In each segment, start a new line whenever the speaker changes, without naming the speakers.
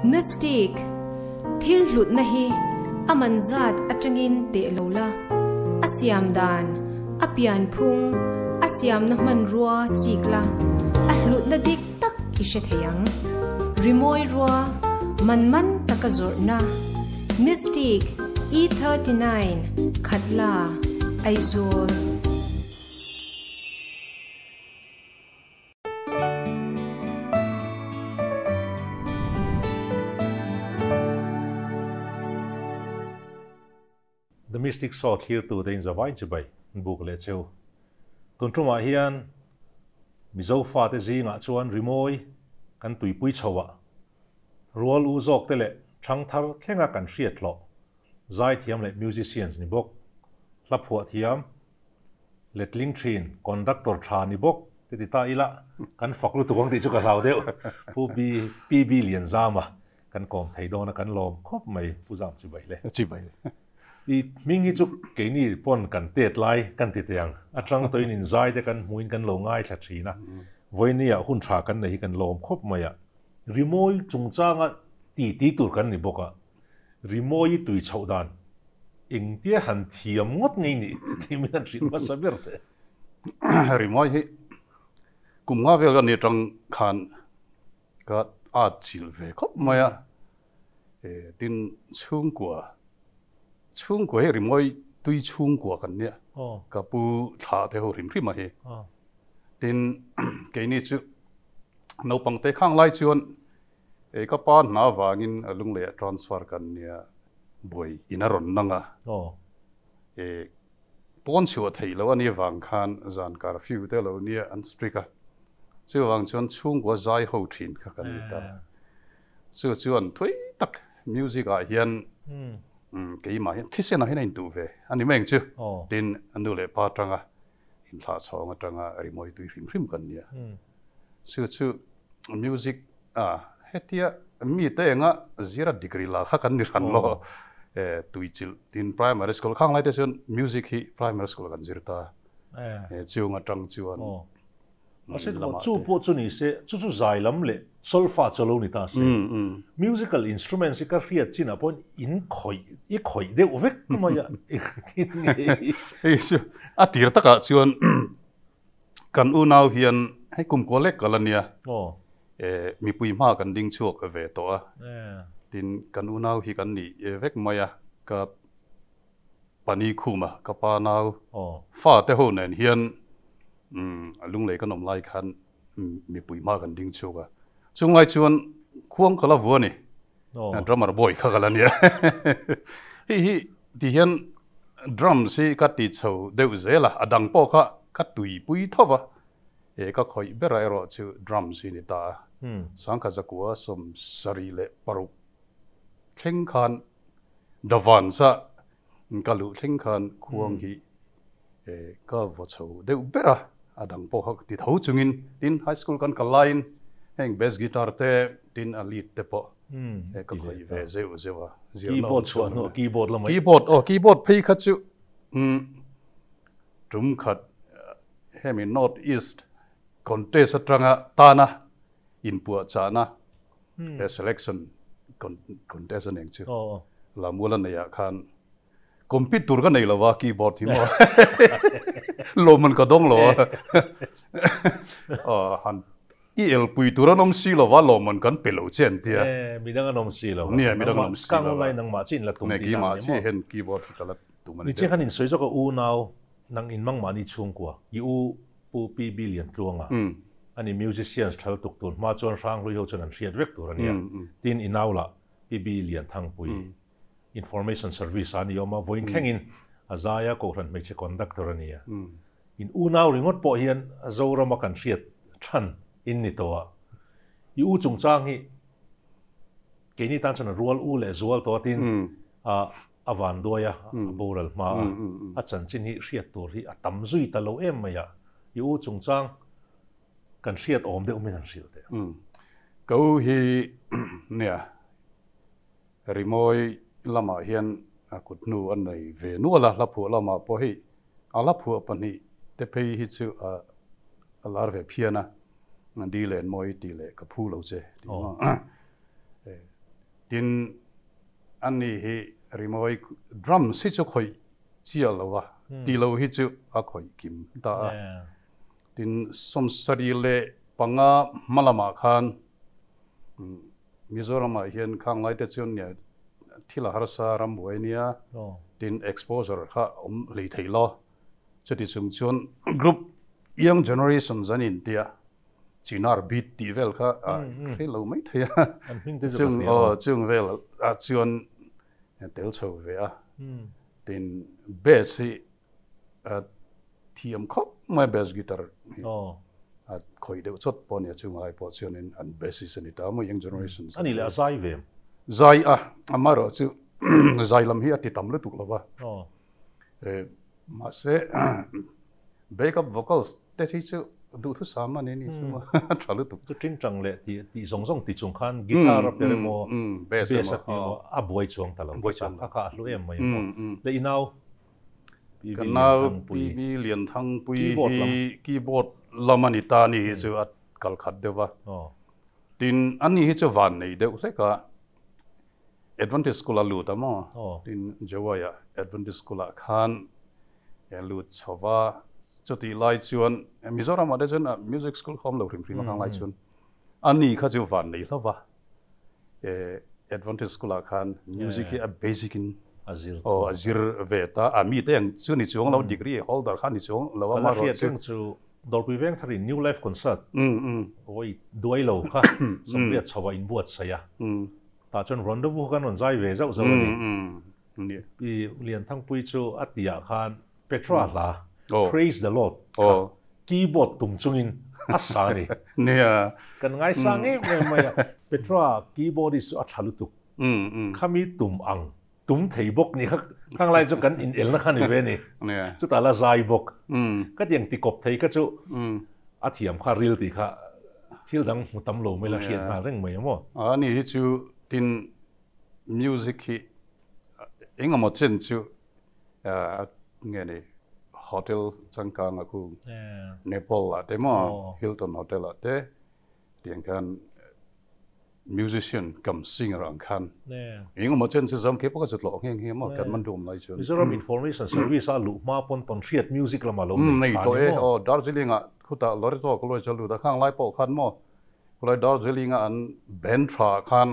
Mystic, Thil hlutna hi a man zat atangin teh lo la, a siam dan, a pianphung, a siamna hmanrua chik la, a hlutna dik tak i hre thei ang. Rimawi rua, man man taka zawrhna, Mystic, E39, Khatla, Aizawl.
The Mystic Saw thlirtu te in zavai chibai buk leh cheu. Tun tumah hian Mizo fate zingah chuan rimawi kan tuipui chho a, rual u zawk te leh thangthar thlenga kan hriat hlawh zaithiam leh musicians ni bawk, hla phuah thiam, Letling thin, conductor tha ni bawk te ti ta ila, kan fak lutuk ang tih chu ka hlau deuh. Pu PB Lianzama kan kawm thei dawn a, kan lawm khawp mai Pu Zam Chibai le.
Chibai.
I hming hi chu keini pawn kan tet lai kan ti teh ang, atang tawhin inzai te kan hmuin kan lo ngaithla thin a, vawinia hun tha kan nei hi kan lawm khawp mai a, rimawi chungchanga ti ti tur kan ni bawk a, Rimawi tui chhoh dan engtia han thiam ngawt ngei nih tih min han hrilh hmasa ber teh.
Rimawi hi kum nga vel ka ni atang khan ka at chilh ve khawp mai a, tin chhungkua, chhungkua hi rimawi tui chhungkua kan nia, ka pu thlah te ho hrim hrim a hi. Tin keini chu naupang te khang lai chuan Ei ka pa hna vangin Lunglei ah transfer kan nia buai in a rawn nang a. E pawn chhuah theih loh a nih vang khan zan curfew te lo nia an strict a. Chuvang chuan chhungkua zai ho thin kha kan ni ta. Chu chuan thui tak music ah hian keimah hian thisen ah hian a intuh ve a ni mai ang chu. Tin a nu leh pa atanga inthlah chhawng atanga rimawi tui hrim hrim kan nia. Chu chu music a hetia mite enga zira degree la kha kan ni hran lo tui chilh tin primary school khang lai te chuan music hi primary school kan zir ta chung atang chuan
Chu pawh chu ni se, chu chu zai lam leh solfa chu lo ni ta se. Musical instruments hi ka hriat chinah pawhin in khawih, i khawih deuh vek mai a, engtin nge i.
Hei chu a tir takah chuan kan unau hian hei kum kua lek kal a nia, mipui hma kan ding chhuak ve tawh a, tin kan unau hi kan nih vek mai a, ka Pani khuma ka pa nau fa te ho nen hian lunglei kan awm lai khan mipui hma kan ding chhuak a, chung lai chuan khuang ka la vu a ni, drummer boy kha ka la nia. Hei hi ti hian drums hi ka ti chho deuh zel a, a dang pawh kha ka tuipui tho va, e ka khawih berah erawh chu drums hi ni ta a, sangkhat zakua 76 thleng khan Davansa ka luh thleng khan khuang hi ka vaw chho deuh ber a, a dang pawh kha ka ti tho chungin tin high school kan kal laiin heng bass guitar te tin a lead te pawh ka khawih ve zeuh zeuh a.
Keyboard chhuah hnuah keyboard lamah.
Keyboard aw keyboard phei kha chu tum khat hemi North East contest atanga tana inpuahchahna he selection contest a neng chu Lamula neihah khan compete tur ka nei lo va keyboard hi maw lawmman ka dawng lo a han i elpui tur an awm si lo va lawmman kan pe lo che an tia
midang an awm si lo
nia midang an awm si
lo lai nangmah chi in la tum
ti na ni maw hen keyboard hi ka la tum
ani ni che khan in sawi zawk a unau nang in mangmahni chhungkua i u Pu PB Liantluanga ani musicians thal tuk tur hma chuan Hranghlui ho chuan an hriat vek tur a nia. Tin i nau lah PB Lianthangpui Information Service a ni awm a, vawiin thlengin a zaia Kohhran hmeichhe conductor a nia. In unau ringawt pawh hian Zorama kan hriat than in ni tawh a. I u chungchang hi keini tan chuan a rual u leh zual tawh a tin a van duai a, a boral hma a, a chanchin hi hriat tur hi a tam zui ta lo em mai a, i u chungchang kan hriat awm deuh min han hrilh teh.
Ka u hi nia rimawi lamah hian a kut hnu a nei ve nual a, hla phuah lamah pawh hei a hla phuah pahnih te phei hi chu a lar ve phian a, Di len mawi tih leh ka phu lo che tih maw. Tin ani hi rimawi drums hi chu khawih chiah lo a, ti lo hi chu a khawih kim ta a. Tin 75 hma lamah khan Mizoramah hian khang lai te chuan nia thil a harsa rambuai nia, tin exposure kha awm hlei thei lo. Chuti chung chuan group young generations an intia Chinar beat tih vel kha a hre lo mai thei a, chung aw chung vel ah chuan tel chho ve a, tin bass hi a thiam khawp mai bass guitar hi a khawih deuh chawt pawh a nia chung ai pawh chuanin an bassist a ni ta maw young generations
a ni leh a zai ve
zai a amaherawh chu zai lam hi a ti tam lutuk lo va mahse Backup vocals te hi chu duhthusam a ni ni chu a tha lutuk.
Chu tingtang leh tih tih zawng zawng ti chung khan guitar a per emaw bass a per emaw a buai chuang ta lo a kha a hlu em mai emaw le i nau
PB Lianthangpui PB Lianthangpui hi keyboard lam a ni ta ni hi chu a kal khat deuh a tin ani hi chu van nei deuh hlek a Adventist school a lut a maw tin Jawai-ah Adventist school ah khan lut chho va, chutih lai chuan Mizoramah te chuan music school kha awm lo hrim hrim a khang lai chuan a ni kha chu van nei hlauh va, Adventist school ah khan music hi a basic in aw a zir ve ta a, mi te ang chu ni chuang lo degree holder kha ni chuang lo a
amaherawh chu Dawrpui Vengtharin New Life Concert awi duai lo kha 80 chho ah inbuatsaih a, tah chuan rendezvous kha kan rawn zai ve zauh zauh a ni. Pi Lianthangpui chu a tihah khan Petra hla Praise the Lord kha keyboard tum chungin a sa a ni. Kan ngaisang em em mai a. Petra keyboardist chu a tha lutuk. Khami tum ang tum thei bawk ni kha khang lai chu kan inelna kha ni ve a ni. Chutah la zai bawk. Ka tiang tikawp thei kha chu a thiam kha ril tih kha thil dang hmu tam lo mai la hriat nghal reng mai a maw.
Ani hi chu tin Music hi engemaw chen chu nge ni hotel changkang a khu Nepal ah te maw Hilton hotel ah te tiang khan musician kam singer ang khan engemaw chen chu zawm khi pawh ka chu tlawh nghe nghe maw Kathmandu awm lai chuan
Mizoram Information Service a luh hma pawn tawn hriat music lamah lo nei tha ni maw.
Aw Darjeeling ah khutah Loreto College a lut a khang lai pawh khan maw khulai Darjeeling a an band tha khan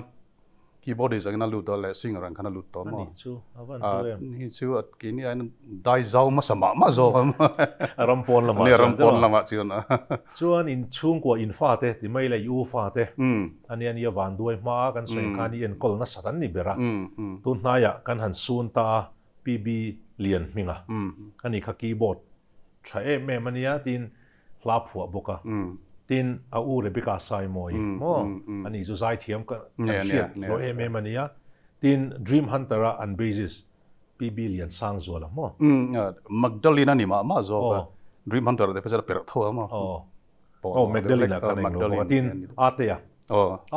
Keyboardist angin a lut a leh singer ang khan a lut tawh maw?
Ani chu a van tu em?
Ni chu a keini aiin dai zau hmasa mah mah zawk a.
A ram pawn lamah chuan.
A ram pawn lamah chuan.
Chuan in chhungkua in fate ti mai leh i u fate ania nia van duai hma a kan sawi khan i enkawl nasat an ni ber a. Tun hnaiah kan han sun ta a PB Lian hminga ani kha keyboard tha em em ania tiin hla phuah bawk a, tin a u Rebecca Saimawi maw ani chu zaithiam ka hriat hlawh em em a nia, tin Dream Hunter a an bassist PB Liansangzuala maw.
Magdalene a ni mah mah zawk a, Dream Hunter te phei chuan a perh tho a maw.
Aw Magdalene ah khan a englo bawk a, tin Atea,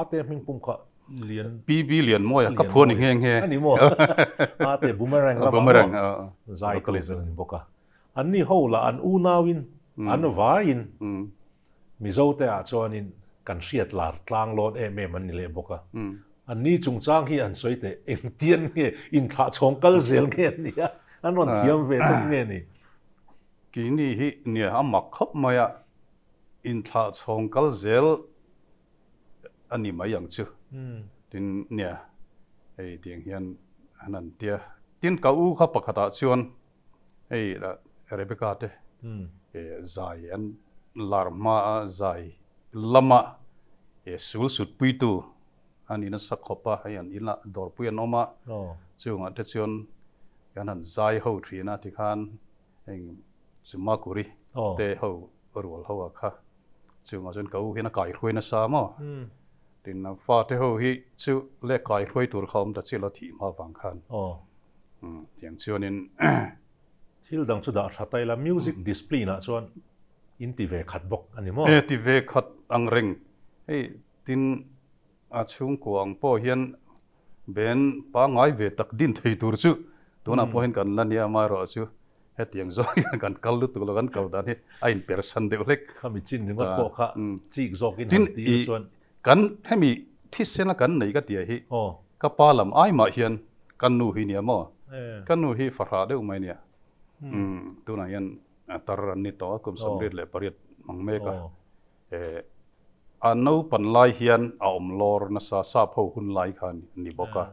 Atea hming pum kha Lian
PB Lianmawia ka phuah ni nghe nghe.
A ni maw, Ate Boomerang lamah maw zai tu zel a ni bawk a. An ni ho lah an unauin, an vaiin Mizote ah chuanin kan hriat lar tlang lawn em em an ni leh bawk a. An ni chungchang hi an sawi teh engtian nge inthlahchhawng kal zel nge an nia, an rawn thiam ve tawp nge ni?
Keini hi nia a mak khawp mai a, inthlahchhawng kal zel a ni mai ang chu. Tin nia hei tiang hian an han tia. Tin ka u kha pakhatah chuan Hei Rebecca te zai an lar hma a zai lama sul sut puitu a ni nasa khawp a, hei an inah dawrpui an awm a, chungah te chuan kan han zai ho thin a tikhan heng Chumakuri te ho rual ho a kha chungah chuan ka u hian a kaihruai nasa maw tin fate ho hi chu le kaihruai tur kha awm ta chiah lo thih hma vang khan. Tiang chuanin.
Thil dang chu dah tha ta ila, music discipline ah chuan in ti ve khat bawk a ni maw?
E ti ve khat ang reng. Hei tin a chhungkua ang pawh hian ben pangngai ve tak din thei tur chu tunah pawh hian kan la nia amaherawh chu hetiang zawk hian kan kal lutuk lo kan kal dan hi a inpersan deuh hlek.
Khami chin ringawt pawh kha chik zawkin han ti chuan.
Kan hemi thisena kan nei ka tia hi. Ka pa lam ai mah hian ka nu hi nia maw? Ka nu hi fahrah deuh mai nia. Tunah hian tar an ni tawh a, kum 78 hmang mek a. A naupan lai hian a awm lawr nasa, sap ho hun lai kha ni bawk a.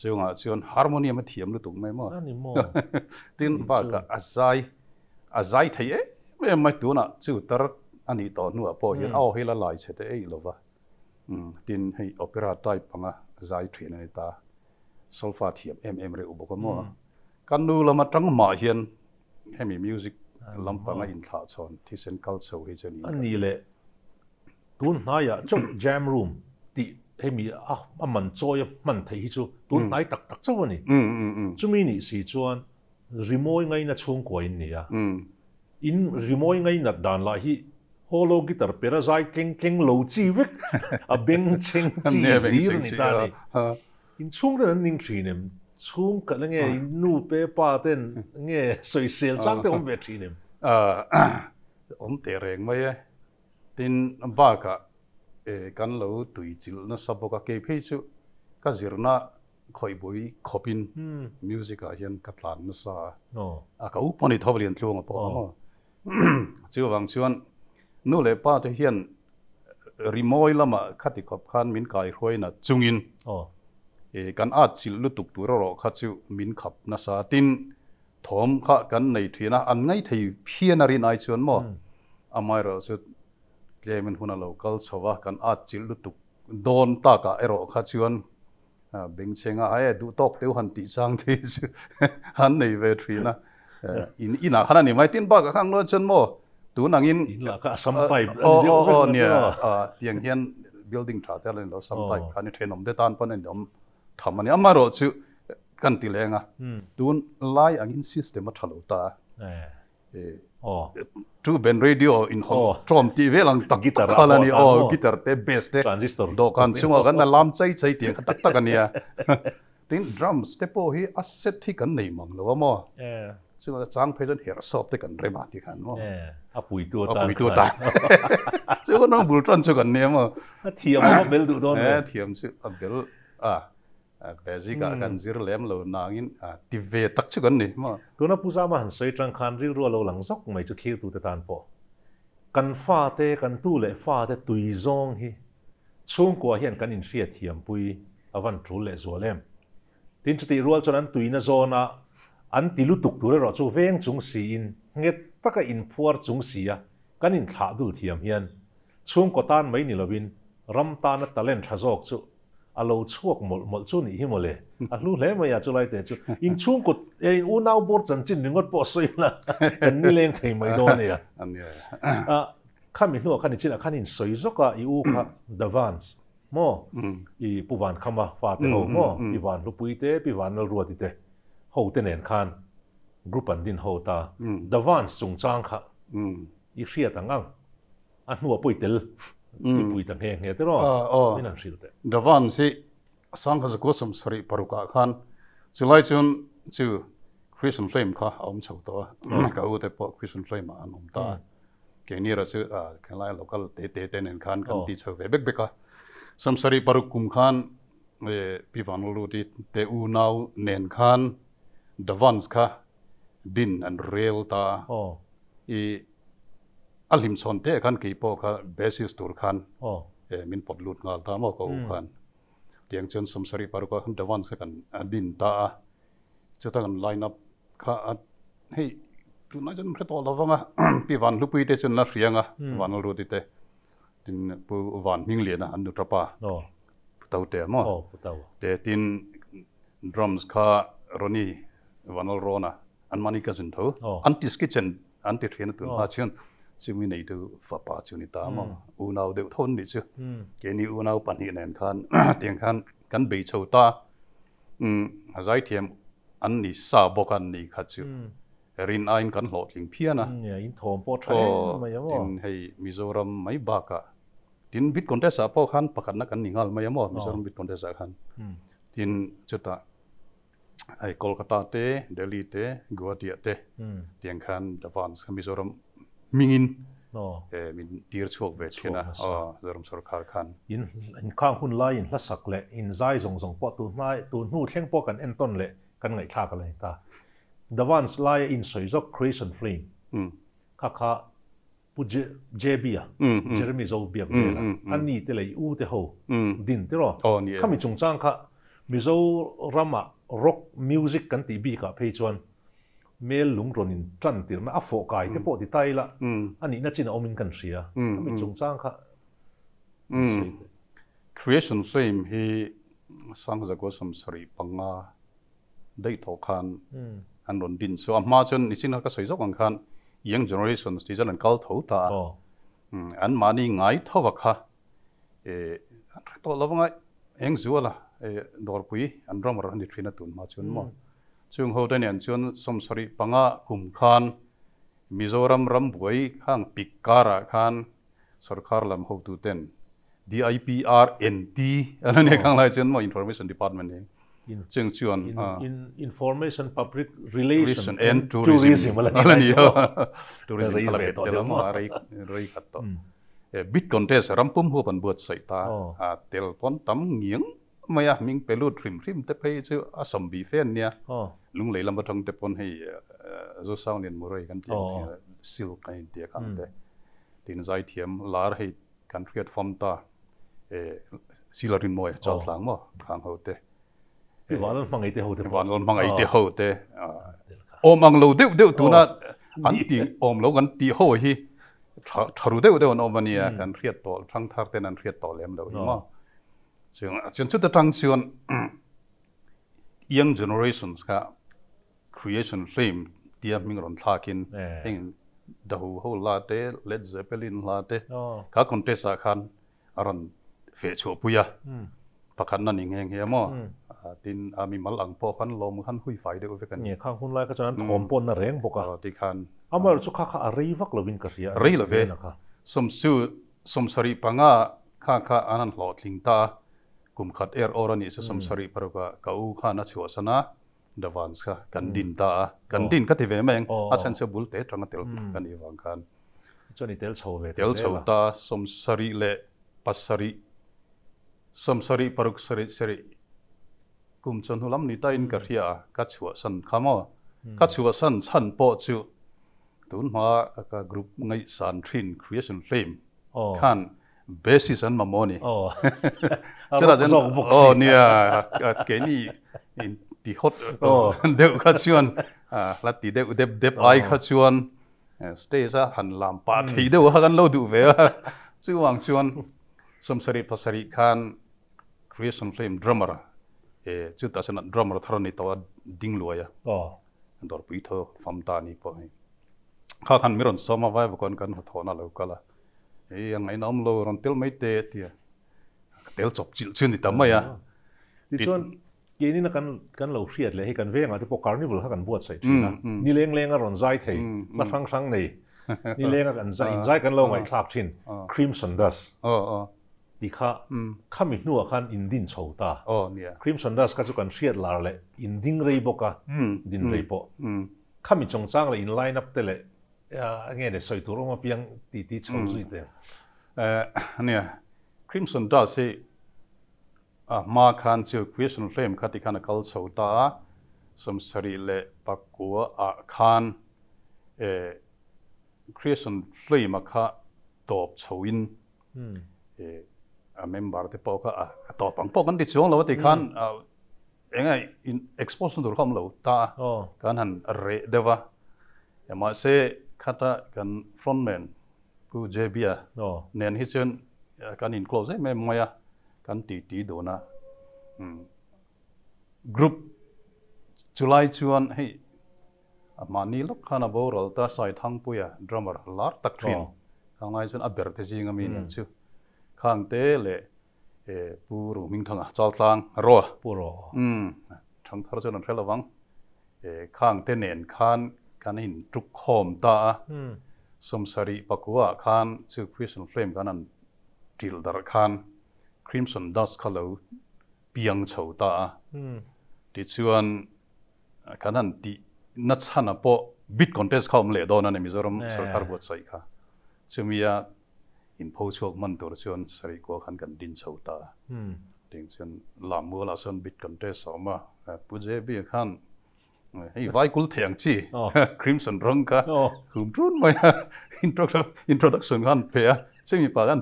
Chungah chuan harmonium a thiam lutuk mai maw? Tin bakah a zai, a zai thei em em mai. Tunah chu tar a nih tawh hnuah pawh hian a aw hi la lai chhe te eih lova. Tin hei opera type anga zai thin a ni ta. Solfa thiam em em reuh bawk a maw. Ka nu lam atang mah hian hemi music lampanga inthlah chhawn thisen kal chho hi chu niin ka.
A ni leh tun hnaiah chauh jam room tih hemi a man chawi a hman theih hi chu tun hnai tak tak chauh a ni. Chumi nih si chuan rimawi ngaina chhungkua in ni a. In rimawi ngainat dan lah hi hollow guitar per a zai tleng tleng lo chi vek, a beng chheng chi hlir a ni ta a ni. In chhung ten an ning thin em? Chhung kalh nge in nu pe pa ten nge sawisel chang te awm ve thin em?
Awm teh reng mai e. Tin bakah kan lo tui chilh nasa bawk a, kei phei chu ka zirna khawihbui khawpin music ah hian ka tlan nasa a, a ka u pawh ni tho Liantluanga pawh a maw. Chuvang chuan nu leh pa te hian rimawi lamah khati khawp khan min kaihruaina chungin kan at chilh lutuk tur erawh kha chu min khap nasa. Tin thawm kha kan nei thin a, an ngaithei phian a rin ai chuan maw amaherawh chu tlemin hun a lo kal chho a, kan at chilh lutuk dawn takah erawh kha chuan Bengchhenga ai duh tawk teuh han tih chang te hi chu an nei ve thin a. In inah khan a ni mai. Tin bakah khan luan chuan maw tun angin
In lah kha a sam pipe a ni deuh vek
na nia. Tiang hian building tha te a la ni lo, sam pipe kha ni thenawm te tan pawn a inawm tham a ni. Amaherawh chu kan ti leng a, tun lai angin system a tha lo ta a. Two band radio in hawng tawm tih vel ang tak tak kha la ni aw guitar te bass te
transistor
dawhkan chungah kan alarm chai chai tih ang kha tak tak a nia tin drums te pawh hi a set hi kan nei mang lo a maw chungah chang phei chuan herh sawp te kan rem a ti khan maw
a puitu atan a puitu atan
chu kan rawn bul tan chu kan nia maw
a thiam a bel duh dawn
e thiam chu a bel a Basic ah kan zir lem lo nangin ti ve tak chu kan ni maw.
Tuna Pu Zama han sawi tang khan rilru a lo lang zawk mai chu thlirtute tan pawh kan fate, kan tu leh fate tui zawng hi chhungkua hian kan inhriat thiampui a van tul leh zual em. Tin chutih rual chuan an tuina zawna an ti lutuk tur erawh chu veng chung siin nghet taka inphuar chung sia kan inthlah dul thiam hian chhungkaw tan mai ni lovin ram tana talent tha zawk chu A lo chhuak mawlh mawlh chu nih hi mawle. A hlu hle mai a chulai te chu. In chhungkut e in unau bawr chanchin ringawt pawh sawi ila kan ni leng thei mai dawn nia. A khami hnuah khan i chinah khan in sawi zawk a i u kha The Vans maw i Pu Vankhama fate ho maw Pi Vanhlupui te Pi Vanlalruati te ho te nen khan group an din ho ta. The Vans chungchang kha i hriat ang ang. A hnuah pawh i tel i pui ta nghe nghe tiraw? Min han hrilh teh.
Davan hi Sangha 1976 ah khan chulai chuan chu Christian Flame kha a awm chho tawh a, ka u te pawh Christian Flame ah an awm ta a. Keini erawh chu khelai local te te te nen khan kan ti chho ve bek bek a. 76 kum khan Pi Vanlalruti te unau nen khan Davans kha din an rel ta a. I A hlim chhawn teh khan kei pawh kha basis tur khan min pawt lut nghal ta maw ka u khan. Tiang chuan 76 ah khan Davans kha kan din ta a, chuta kan line up kha a hei tunlai chuan hre tawh lo vang a, Pi Van Hlupui te chuan la hriang a, Van Lalruti te, tin Pu Van Hmingliana an nu tapa Pu Tau te maw te tin drums kha Ronnie Van Lalrawna an mahni cousin tho, Aunties Kitchen An ti thin a tun hma chuan chumi neitu fapa chu ni ta maw unau deuh tho an nih chu keini unau pahnih nen khan tiang khan kan bei chho ta a zaithiam an ni sa bawk an ni kha chu rin aiin kan hlawhtling phian a
in thawm pawh tha em mai a maw
tin hei Mizoram mai bakah tin bit contest ah pawh khan pakhatna kan ni nghal mai a maw Mizoram bit contest ah khan tin chutah Hei Kolkata te, Delhi te, Guwahati ah te tiang khan Davans kha Mizoram hmingin Min tir chhuak ve thin a, Zoram sorkar khan.
In inkhang hun lai in hlasak leh in zai zawng zawng pawh tun hnai tun hnu thleng pawh kan entawn leh kan ngaihthlak a la ni ta. The Vans laia in sawi zawk Creation Flame kha kha Pu JB-a, Jeremy Zobiak vela a ni te leh i u te ho din tiraw? Khami chungchang kha Mizoramah rock music kan tih bikah phei chuan Mel lung rawn in tan tirhna a fawh kai te pawh ti ta ila a nihna chin a awmin kan hria. Khami chungchang kha sawi teh.
Creation Flame hi Sangzagua 75 daih tawh khan an rawn din chu a hma chuan nichin kha ka sawi zawk ang khan Young Generations tih chuan an kal tho ta a. An mahni ngai tho a kha an hre tawh lo anga eng zuala dawrpui an drummer a ni thin a tun hma chuan maw. Chung ho te nen chuan 75 kum khan Mizoram rambuai khang pik karah khan sorkar lam hotu ten DIPRNT a la nia khang lai chuan maw Information Department hi chung chuan
Information Public Relation and Tourism a la
nia Tourism kha la bet tel a maw rei rei khat tawh bid contest rampum huap an buatsaih ta tel pawn tam ngiang mai a hming pe lut hrim hrim te phei chu a sawmbi fe an nia Lunglei lam atang te pawn hei Zosang Lian Murray kan tih ang thing a silk a intia kha ang te tin zaithiam lar hei kan hriat fam ta Sila Rinmawia Chaltlang maw khang ho te
Vanlal hmangaih te ho te
Vanlal hmangaih te ho te awm ang lo deuh deuh tuna an ti awm lo kan tih ho hi tha ru deuh deuh an awm ania kan hriat tawh thangthar ten an hriat tawh lem lo hi maw Chuan chuta tang chuan young generations kha creation flame tia hming rawn thlakin heng The Who ho hla te, Led Zeppelin hla te kha contest ah khan a rawn feh chhuah pui a. Pakhatna ni nghe nghe maw? Tin a mimal ang pawh khan lawm khan hui fai deuh vek a ni.
Nge khang hun lai kha chuan an thawm pawn na reng bawk a.
Ti khan.
Amaherawhchu chu kha kha a rei vak lovin ka hria
a ni. Rei love. Sawm chu 75 kha kha an han hlawhtling ta a, kum khat er awr a nih chu 76 ah ka u khan a chhuahsan a, Davans kha kan din ta a, kan din ka ti ve mai ang, a chhan chu bul te tanga tel ka nih vang khan.
Chuan i tel chho ve
ta zel a. Tel chho ta 77, 76 sarih sarih kum chawhnu lam ni ta in ka hria a, ka chhuahsan kha maw? Ka chhuahsan chhan pawh chu Tun hma ka group ngaihsan thin Creation Flame khan bassist an mamawh a ni.
Chutah chuan
aw nia keini in ti hot deuh kha chuan hla ti deuh dep dep ai kha chuan stage a han lam pah thei deuh kha kan lo duh ve a. Chuvang chuan 77 khan Creation Flame drummer chutah chuan drummer thar a ni tawh a ding luai a. Dawrpui tho fam ta ni pawh hei. Kha khan mi rawn sawm a vai vawk kan hnathawhna lo kal a. Hei a ngaihna awm lo rawn tel mai te a ti a. Ka tel chawp chilh chu ni ta mai a.
Tichuan keini na kan kan lo hriat leh hei kan vengah te pawh carnival kha kan buatsaih thin a. Ni leng leng a rawn zai thei hla hrang hrang nei ni leng a kan zai inzai kan lo ngaihthlak thin Crimson Dust. Ti kha khami hnuah khan in din chho ta. Crimson Dust kha chu kan hriat lar leh in ding rei bawk a, din rei pawh. Khami chungchang leh in line up te leh nge le sawi tur awm apiang ti ti chho zui te.
Nia, Crimson Dust hi a hma khan chu Creation Flame kha ti khan a kal chho ta a, 79 ah khan Creation Flame a kha tawp chho in a member te pawh kha a tawp ang pawh kan ti chuang lo a ti khan eng nge in expose na tur kha awm lo ta a kan han reh deuh a mahse khata kan frontman Pu JB-a nen hi chuan kan in close em em mai a kan ti ti dun a group chulai chuan hei A mahni lawk khan a boral ta Saithangpuia drummer lar tak thin ka ngai chuan a ber te zing ami nen chu Khangte leh Pu Ruhmingthanga Chaltlang Roa
Pu Ro
Thangthar chuan an hre lovang Khangte nen khan kan in tuk khawm ta a 74 ah khan chu Christian Flame kan an ṭilh darh khan Crimson Dust kha lo piang chho ta a tichuan Kan han tih na chhan a pawh bid contest kha awm leh dawn a ni Mizoram sorkar buatsaih kha. Chumia in pho chhuak man tur chuan sarih kua khan kan din chho ta. Tiang chuan Lammualah sawn bid contest a awm a, Pu JB khan hei vai kul thei ang chi Crimson rawng kha hum ṭun mai a, introduction khan pe a, chumi pa khan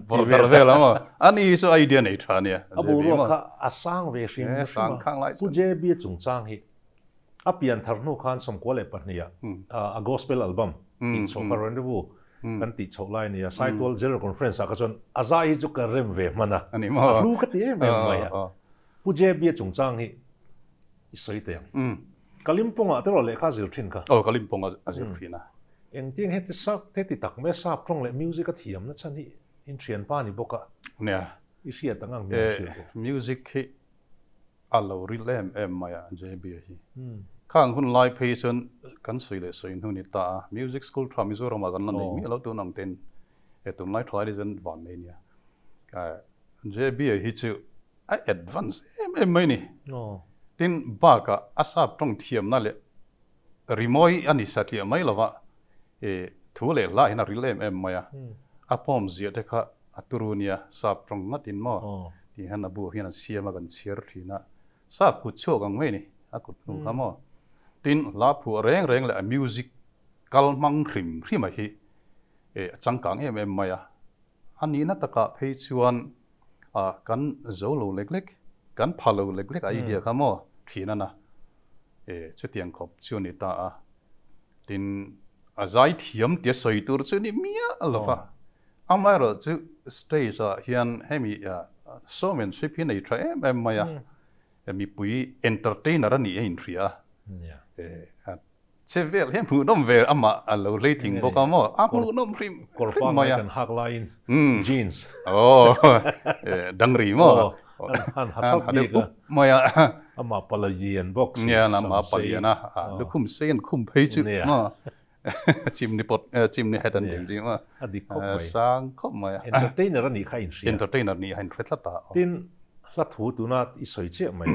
vawrh darh vel a maw? Ani hi chu idea nei ṭha a nia.
A boruak kha a sang ve hrim hrim a, Pu JB chungchang hi A pian thar hnu khan 92 ah a gospel album tih chhoh kha Rendezvous kan tih chhoh lai a ni a, Saitual General Conference ah kha chuan a zai hi chu ka rem ve hman a, a hlu ka ti em em mai a. Pu JB a chungchang hi i sawi teh ang. Kalimpong ah te erawh lehkha a zir thin kha.
Aw, Kalimpong a zir thin a.
Engtiang heti sak, heti tak mai a sap tawng leh music a thiam na chhan hi inthianpa ni bawk a.
Nia.
I hriat ang ang hmel hriat bawk.
Music hi A lo ril em em mai a JB hi. Khang hun lai phei chuan kan sawi leh sawi hnu ni ta a, music school tha Mizoram ah kan la nei miah lo tun ang ten e tunlai thalai te chuan van nei nia. JB hi chu a advance em em mai ni. Tin bakah a sap tawng thiamna leh rimawi a ni satliah mai lova e thu leh hla hian a ril em em mai a. A pawm ziah te kha A turu nia, sap tawng ngat in maw? Tih hian a bu hian a siam a kan chhiar thin a, sap kut chhuak ang mai ni, a kut hnu kha maw? Tin, hla phuah reng reng leh a music kal hmang hrim hrim a hi a changkang em em mai a, a nihna takah phei chuan kan zo lo lek lek, kan pha lo lek lek idea kha maw thin a na, chutiang khawp chu a ni ta a, tin a zai thiam tia sawi tur chu ni miah lo va. Amaherawh chu stage ah hian hemi showmanship hi nei tha em em mai a, mipui entertainer a nih a inhria a, che vel hian hmuhnawm ve amah a lo hleitling bawk a maw, a hmuhnawm hrim hrim mai a.
Kawrpa ngai kan hak laiin jeans.
Aw dangri maw.
Han ha thlap bik a.
Mai a.
Amah palian bawk
si. Nia amah palian a, lukhum sei an khum phei chu maw. Chimney pot, chimney hat an tih zing a.
A dik khawp mai.
Sang khawp mai a.
Entertainer a nih kha a inhria.
Entertainer nih a inhre tlat a.
Tin, hla thu tuna i sawi chiah mai,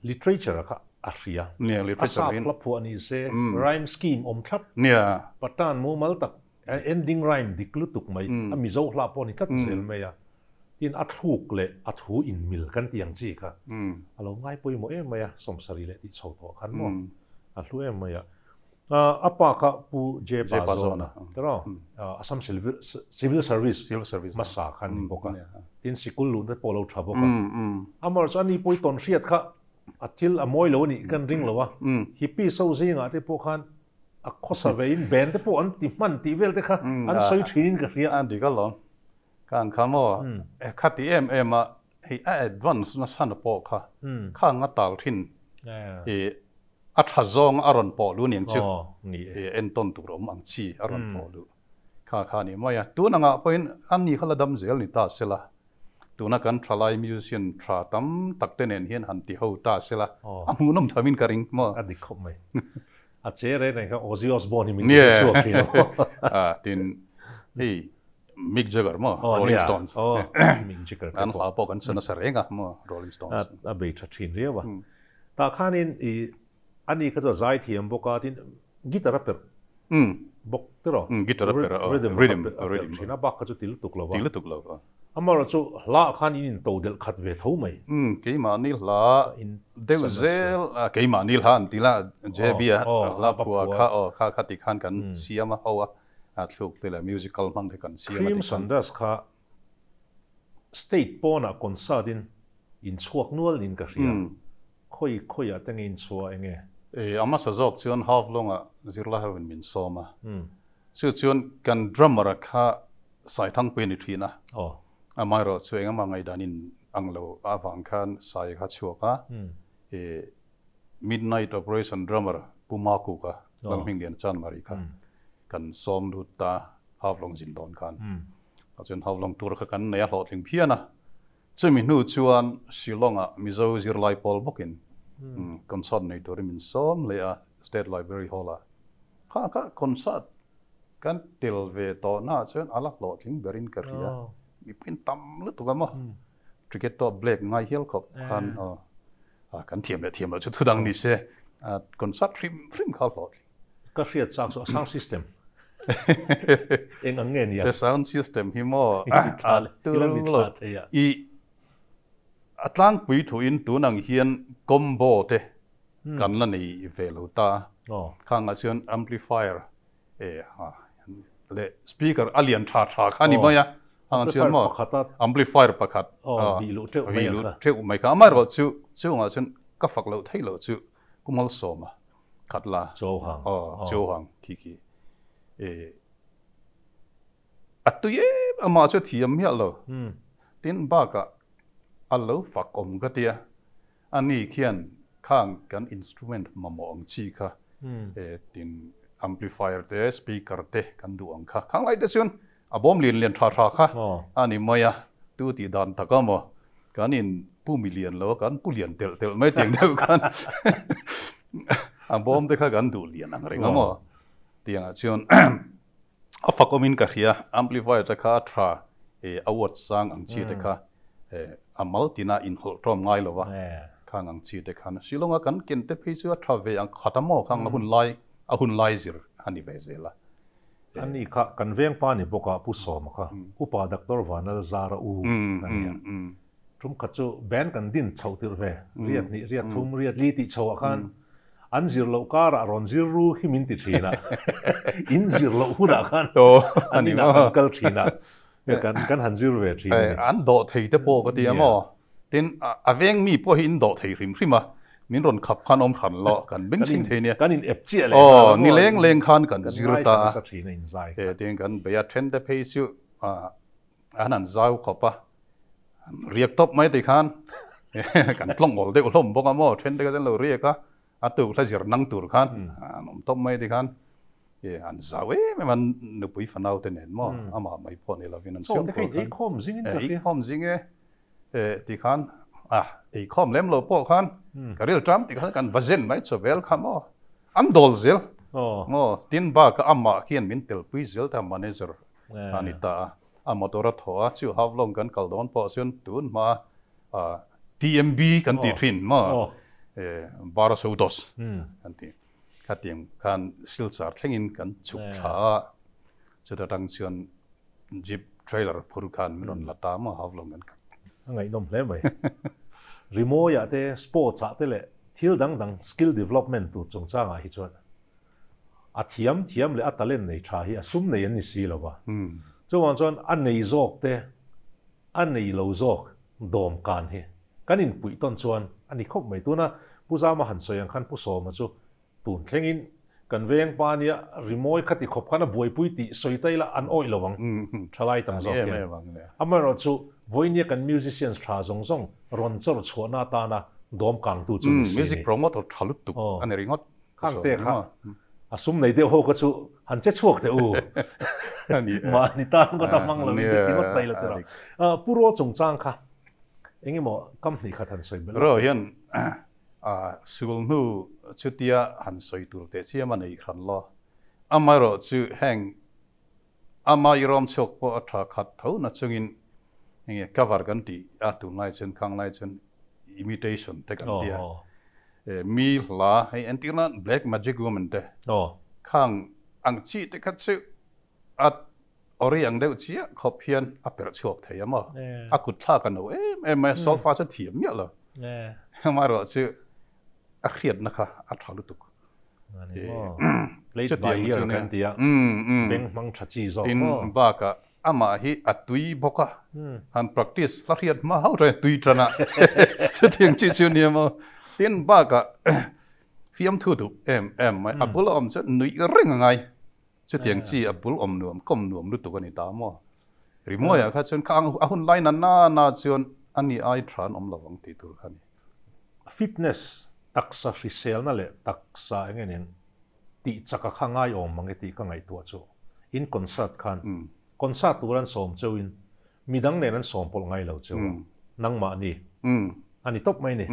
literature kha a hria.
Nia, literature
A sap hla phuah ni se, rhyme scheme awm thlap.
Nia.
Patan mumal tak, ending rhyme dik lutuk mai, a Mizo hla pawh a ni tlat zel mai a. Tin, a thluk leh a thu inmil kan tih ang chi kha a lo ngai pawimawh em mai a, 70 leh tih chho tawh khan maw a hlu em mai a. A pa kha Pu J Pazawna tiraw Assam Civil Service hmasa kha a ni bawk a, tin sikul luhna te pawh a lo tha bawk a. Amaherawhchu chu ani pawh i tawn hriat kha a thil a mawi lo a nih kan ring lo a, hippie so zingah te pawh khan a khawsa vein band te pawh an ti hman tih vel te kha an sawi thinin ka hria.
A dik alawm. Ka ang kha maw? Khati em em a, hei a advance nasa na pawh kha khang a tal thin i a tha zawng a rawn pawh luh aniang chu i entawn tur awm ang chi a rawn pawh luh kha kha a ni mai a. Tun angah pawhin a ni kha la dam zel ni ta sela, tuna kan thalai musician tha tam tak te nen hian han ti ho ta sela, a hmuhnawm thamin ka ring maw?
A dik khawp mai. A che reng reng kha Ozzy Osbourne hi min ti chhuak thin a.
Tin, hei Mick Jagger maw? Rolling Stones.
Aw, Mick Jagger
te pawh. An hla pawh kan sa nasa reng a maw, Rolling Stones.
A bei tha thin riau a. Tah khanin i ani kha chu a zai thiam bawk a, tin guitar a perh bawk tiraw?
Guitar a perh a,
rhythm a perh thin a, bak kha chu ti lutuk lo
a. Ti lutuk lo a.
Amaherawhchu chu hla ah khan in into delh khat ve tho mai.
Keimahni hla deuh zel, keimahni hla an ti la, JB a hla phuah kha aw kha kha ti khan kan siam a ho a. A thluk te leh musical hmang te kan siam a ti
khan. Crimson Dust kha state pawnah concert in in chhuak nual niin ka hria. Khawi khawiah te nge in chhuah enge?
E, a hmasa zawk chuan Half-Long ah zirlai ho in min sawm a. Chu chuan kan drummer a kha Saithangpui a ni thin a. Amaherawh chu engemaw ngaihdan in ang lo avang khan Sai kha chhuak a. E, Midnight Operation drummer Pu Makuka, Lalhminglian Chanmari kha kan sawm lut ta Havlong zin dawn khan. Tah chuan Havlong tour kha kan nei a hlawhtling phian a. Chumi hnu chuan Shillong-ah Mizo zirlai pawl bawkin concert nei turin min sawm leh a State Library Hall-ah. Kha kha concert kan tel ve tawhnaah chuan a la hlawhtling berin ka hria. Mipui tam lutuk a maw. Ticket tawh black ngai hial khawp khan aw. Kan thiam leh thiam loh chu thu dang ni se, concert hrim hrim kha hlawhtling.
Ka hriat chak chu a sound system. Eng ang nge nia?
The sound system hi maw a turu lo. I a tlangpui thuin tun ang hian combo te kan la nei ve lo ta. Khangah chuan amplifier leh speaker a lian tha tha kha a ni mai a. Khangah chuan maw amplifier pakhat
vi luh teuh mai
ang kha. Teuh mai kha. Amaherawh chu chungah chuan ka fak loh theih loh chu Pu Malsawma khat la.
Chauhang.
Aw, Chauhang khi khi. A tui em amah chu a thiam miah lo. Tin bakah a lo fak awm ka tia. Ani khian khang kan instrument mamawh ang chi kha tin amplifier te speaker te kan duh ang kha. Khang lai te chuan a bawm lian lian tha tha kha a ni mai a, tu tih dan tak a maw kan in pu mi lian lo a kan pu lian telh telh mai tiang deuh khan a bawm te kha kan duh lian ang reng a maw tiangah chuan a fak awmin ka hria amplifier te kha a tha a watt sang ang chi te kha a mal tina inhawlh tawm ngai lo va khang ang chi te khan Shillong a kan ken te phei chu a tha ve ang khat a maw khang a hun lai a hun lai zir a ni ve zel a.
Ani kha kan veng pa ni bawk a Pu Sawma kha Upa Doctor Vanal Zara u a nia. Tum khat chu band kan din chhoh tirh ve, riat hnih, riat thum, riat li tih chhoh ah khan an zir loh karah rawn zir ru hi min ti thin a, in zir loh hunah khan an inah kan kal thin a, kan han zir ve thin a ni.
An dawh thei te pawh ka ti a maw? Tin, a veng mi pawh hi in dawh thei hrim hrim a, min rawn khap khan awm hran lo, kan beng chhin thei nia.
Kan in ep chiah leh nghal a maw?
Ni leng leng khan kan zir ta a, tin kan bei a then te phei chu an han zau khawp a, an riak tawp mai tih khan kan tlawng awl deuh hlawm bawk a maw, then te kha chuan lo riak a, a tuk hla zir nang tur khan an awm tawp mai tih khan an zau em em a, nupui fanau te nen maw amah mai pawh ni lovin an
chhungkaw khan. Chaw te kha in eikhawm zingin ka
hria. Eikhawm zing e. Ti khan a eikhawm lem lo pawh khan ka ril ṭam ti khan kan va zen mai chaw vel kha maw an dawl zel maw tin bak a amah khian min telpui zel ta manager a ni ta a a motor a thaw a chu half long kan kal dawn pawh chuan tun hma TMB kan tih thin maw Barasodos kan tih khatiang khan Silchar thlengin kan chhuk thla a chuta tang chuan Jeep trailer phur khan min rawn la ta maw hau lo ngan ka.
A ngaihnawm hle mai. Rimawiah te, sports ah te leh thil dang dang skill development tur chungchangah hi chuan a thiam thiam leh a talent nei tha hi a sum nei an ni si lo va. Chuvang chuan a nei zawk te, a nei lo zawk dawm kan hi kan inpuih tawn chuan a ni khawp mai. Tuna Pu Zama han sawi ang khan Pu Sawma chu Tun thlengin kan veng pa nia rimawi khati khawp khan a buaipui tih sawi ta ila an awih lo ang, thalai tam zawk hian. Amaherawhchu vawinia kan musicians tha zawng zawng rawn chawr chhuahna atana dawm kangtu chu ni si a ni.
Music promoter tha lutuk a ni ringawt.
Khang te kha a sum nei deuh ho kha chu han che chhuak teh u. Mahni tan ngawt a hmang lo in ti ngawt ta ila tira. Pu Ro chungchang kha engemaw kam hnih khat han sawi belh.
Ro hian A sulhnu chutia han sawi tur teh chiam a nei hran lo. Amaherawh chu heng ama i rawm chhuak pawh a tha khat tho na chungin enge cover kan tih a tunlai chuan khang lai chuan imitation te kan ti a. Mi hla hei entir nan Black Magic Woman te khang ang chi te kha chu a ori ang deuh chiah khawp hian a perh chhuak thei a maw? A kut thlak a no em em mai a, solfa chu a thiam miah lo. Amaherawh chu a hriatna kha a tha lutuk.
Plate by ear kan ti a, beng hmang tha chi zawk
maw? Tin bakah amah hi a tui bawk a, han practice hla hriat hma hauh tawh tui tan a, chutiang chi chu nia maw? Tin bakah fiamthu duh em em mai, a bula awm chuan nuih reng a ngai. Chutiang chi a bul awm nuam, kawm nuam lutuk a ni ta maw? Rimawiah kha chuan kha a hun lai na na na chuan a ni ai tha an awm lo ang tih tur kha a ni.
Fitness, taksa hriselna leh taksa eng nge nen tih chaka kha ngai awm mang e tih ka ngaihtuah chu. In concert khan concert tur an sawm cheuhin midang nen an sawm pawlh ngai lo cheu a, nangmahni a ni tawp mai ni.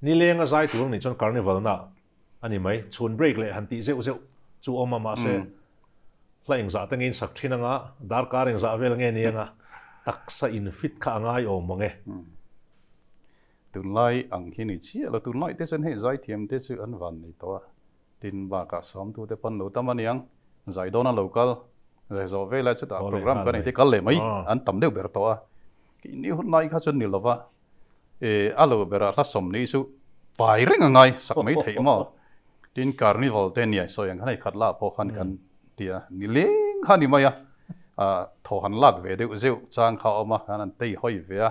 Nilenga zai tur a nih chuan carnival na A ni mai, chhun break leh han tih zeuh zeuh chu awm a, mahse hla engzah te nge in sak thin anga, darkar engzah vel nge ni anga, taksa in fit kha a ngai awm ang e.
Tunlai ang hi ni chiah lo, tunlai te chuan hei zaithiam te chu an van nei tawh a, tin bakah sawmtu te pawn lo tam aniang, Zai dawn a lo kal, zai zawh vel a chutah program kan nei te kal leh mai an tam deuh ber tawh a. Keini hun lai kha chuan ni lova e a lo berah hla sawmni chu pai reng a ngai sak mai theih maw. Tin carnival te nia sawi ang khan hei khat lah pawh khan kan ti a, ni leng kha ni mai a, thaw han lak ve deuh zeuh chang kha a awm a, khan an tei hawi ve a,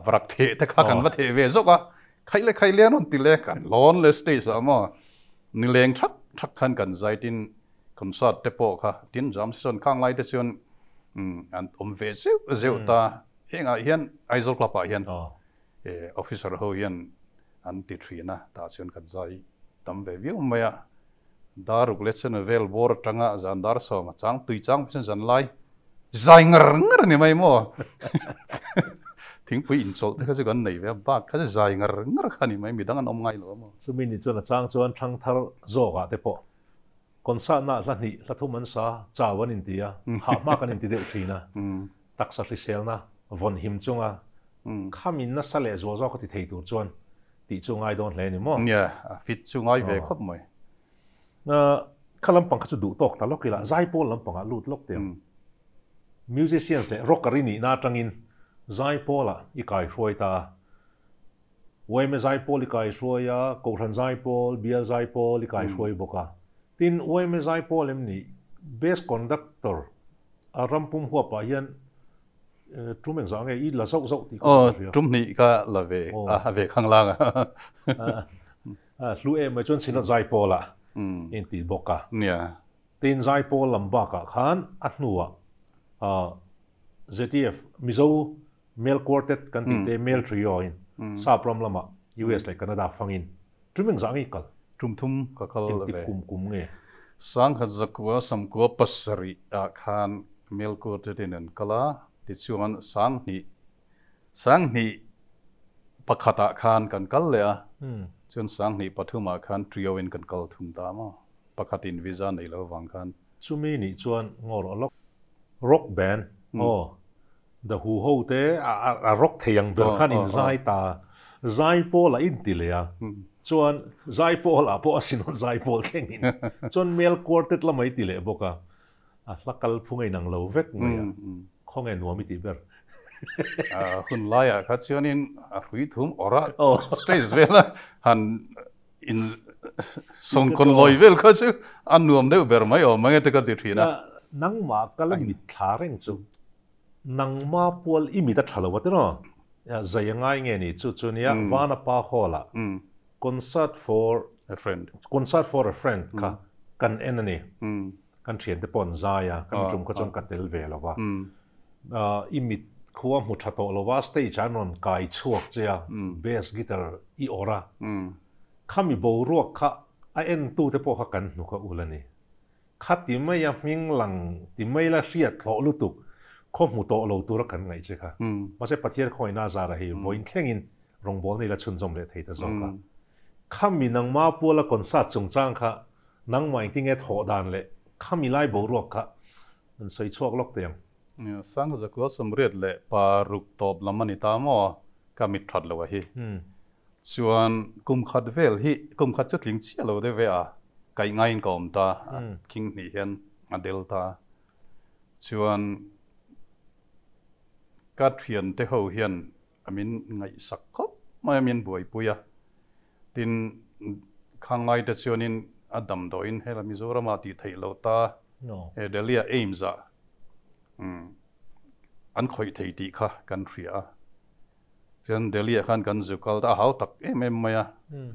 varak theh te kha kan va theh ve zawk a, khaih le khaih le an rawn ti le, kan lawn le stage ah maw ni leng thak thak khan kan zai tin concert te pawh kha tin jam season khang lai te chuan an awm ve zeuh zeuh ta, hengah hian Aizawl club ah hian officer ho hian an ti thin a, tah chuan kan zai tam ve viau mai a, daruk leh chen vel bawr atanga zan dar sawm a chang tui chang pawh chuan zan lai zai ngar ngar a ni mai maw thingpui inchawlh te kha chu kan nei ve a, bak kha chu zai ngar ngar kha a ni mai, midang an awm ngai lo a maw.
Chumi ni chuan a chang chuan thangthar zawkah te pawh concert na hla hnih hla thum an sa chau an inti a, hah hma kan inti deuh thin a, taksa hriselna vawn him chunga khamin nasa leh zual zawk a ti thei tur chuan tih chu ngai dawn hle a ni maw?
Nia, a fit chu ngai ve khawp mai.
Kha lampang kha chu duh tawk ta lawk ila, zaipawl lampangah lut lawk teh ang. Musicians leh rocker i nihna atangin zaipawlah i kaihruai ta a, Uaime zaipawl i kaihruai a, Kohhran zaipawl, Bial zaipawl i kaihruai bawk a. Tin, Uaime zaipawl em ni? Best conductor a ram pum huapah hian tum engzah nge i la zauh zauh tih ka hria.
Aw, tum hnih ka la ve a, ve khang lang
a. Hlu em mai chuan Synod zaipawlah i inti bawk a.
Nia.
Tin, zaipawl lam bakah khan a hnuah ZTF, Mizo Male Quartet kan tih te, Male Trio in Sap ram lamah US leh Canada fangin tum engzah nge i kal?
Tum thum ka kal ve.
Engtik kum kum nge?
Sangkhat zakua samkua pasarih ah khan Male Quartet in an kal a, tichuan Sanghnih Sanghnih pakhat ah khan kan kal leh a, chuan Sanghnih pathum ah khan Trio in kan kal thung ta maw? Pakhat in visa nei lo vang khan.
Chumi nih chuan ngaw rawh lawk. Rock band aw The Who ho te a rock thei ang ber khan in zai ta zai pawl a in ti leh a chuan zai pawl ah pawh a sin zai pawl thleng in chuan male quartet lamah i ti leh bawk a a hla kal phung a inang lo vek mai a khawnge nuam i tih ber.
Hun laiah kha chuanin a hrui thum awrh a stage vela han in sawngkawn lawi vel kha chu a nuam deuh ber mai awm ang e te ka ti thin a.
Nangmah kal a mit thla reng chu nangma pual i mit a tha lo a tiraw? Zai a ngai nge ni chu chu nia Vanapa Hall ah concert for
a friend
concert for a friend kha kan en a ni. Kan thiante pawh an zai a, kan tum kha chuan ka tel ve lo va. I mit khua hmu tha tawh lo va, stage ah an rawn kai chhuak che a, bass guitar i awrh a. Khami boruak kha a entute pawh kha kan hnuk a ul a ni. Kha ti mai a hming lang ti mai la hriat hlawh lutuk khaw hmu tawh lo tura kan ngaih che kha. Mahse Pathian khawina zara hei vawiin thlengin rawngbawlna ila chhunzawm leh thei ta zawk a. Khami nangma puala concert chungchang kha Nangmah engtinge thawh dan leh khami lai boruak kha an sawi chhuak lawk teh ang.
Sangha zakua sawmriat leh pa ruk tawp lam a ni ta maw? Ka mit that lo a hi. Chuan kum khat vel hi kum khat chu tling chiah lo deuh ve a, kaih ngaiin ka awm ta, a khing hnih hian a del ta. Chuan ka thiante ho hian a min ngaihsak khawp mai a, min buaipui a. Tin, Khanglai te chuanin a damdawiin hela Mizoramah tih theih loh ta, he Delhi-a AIIMS-ah an khawih thei tih kha kan hria a. Chuan Delhi-ah khan kan zu kal ta, a hau tak em em mai a,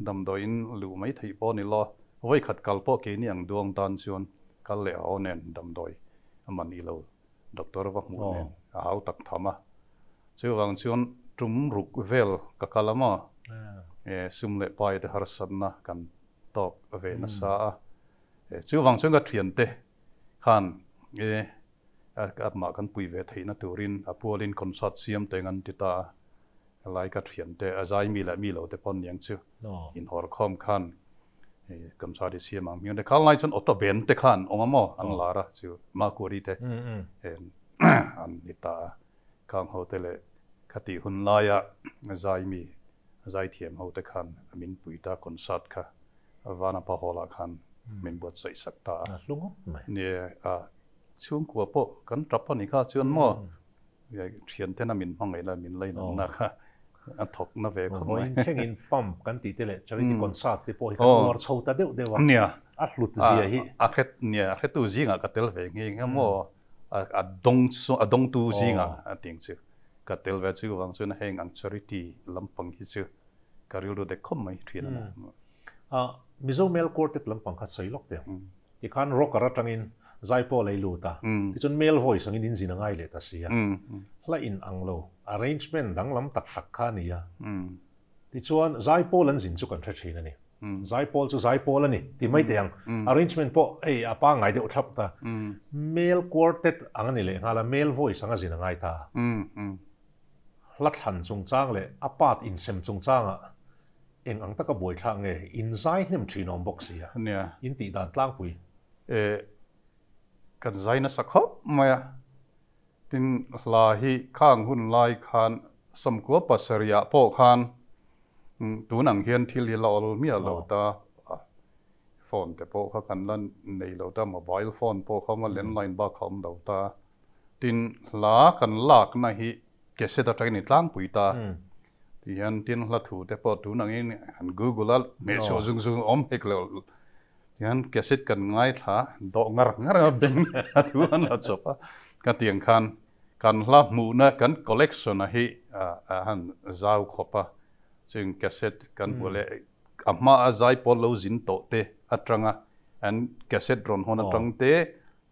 damdawiin luh mai theih pawh a ni lo. Vawikhat kal pawh keini ang duang tan chuan kal leh haw nen damdawi a man i lo. Doctor va hmuh nen a hau tak tham a. Chuvang chuan tum ruk vel ka kal a maw? E, sum leh pai te harsatna kan tawk ve nasa a. E, chuvang chuan ka thiante khan e, amah kan pui ve theihna turin a pualin concert siam teng an ti ta a. Helai ka thiante a zai mi leh mi lo te pawn niang chu inhawrkhawm khan concert i siam ang hmiang te. Khal lai chuan auto band te khan awm a maw an lar a chu Makuri te an ni ta a. Khang ho te leh khatih hun laia zai mi zaithiam ho te khan a min pui ta concert kha Vanapa Hall ah khan. Min buatsaih sak ta a.
A hlu ngawt mai.
Nia, a chhungkua pawh kan tap a ni kha chuan maw thian tena min hmangaih la min lainatna kha a thawk na ve khawp mai.
Vawiin thlengin pump kan tih te leh charity concert te pawh hi kan uar chho ta deuh deuh a.
Nia.
A hlut zia hi.
A hret nia, a hretu zingah ka tel ve nghe nghe maw a dawng a dawngtu zingah a ting chu ka tel ve chu vang chuan heng ang charity lampang hi chu ka rilru dek khawp mai thin a ni.
A, Mizo Male Quartet lampang kha sawi lawk teh ang. Tikhan rocker atangin zai pawh a lei lut a, tichuan male voice angin in zin a ngai leh ta si a. Hla in ang lo, arrangement danglam tak tak kha a ni a. Tichuan zaipawl an zin chu kan hre thin a ni. Zaipawl chu zaipawl a ni ti mai teh ang. Arrangement pawh hei a pangngai deuh thlap ta. Male Quartet ang a ni leh nghal a, male voice anga zin a ngai ta a. Hla thlan chungchang leh a part insem chungchangah Eng ang taka buaithlak nge in zai hnem thin awm bawk sia?
Nia.
In tih dan tlangpui.
E, kan zai nasa khawp mai a. Tin, hla hi khang hun lai khan sawmkua pasarihah pawh khan tun ang hian thil hi la awl miah lo ta. Phone te pawh kha kan la nei lo ta, mobile phone pawh kha awm a, landline bak kha awm lo ta. Tin, hla kan lakna hi cassette atangin i tlangpui ta. Ti hian tin hla thu te pawh tun angin han google a hmehchhuah zung zung awm hek lo. Ti hian cassette kan ngaithla dawh ngar ngar a beng a thu an la chawp a. Ka tiang khan kan hla hmuhna kan collection a hi a han zau khawp a. Chung cassette kan hmu leh a hma a zai pawl lo zin tawh te atanga an cassette rawn hawn atang te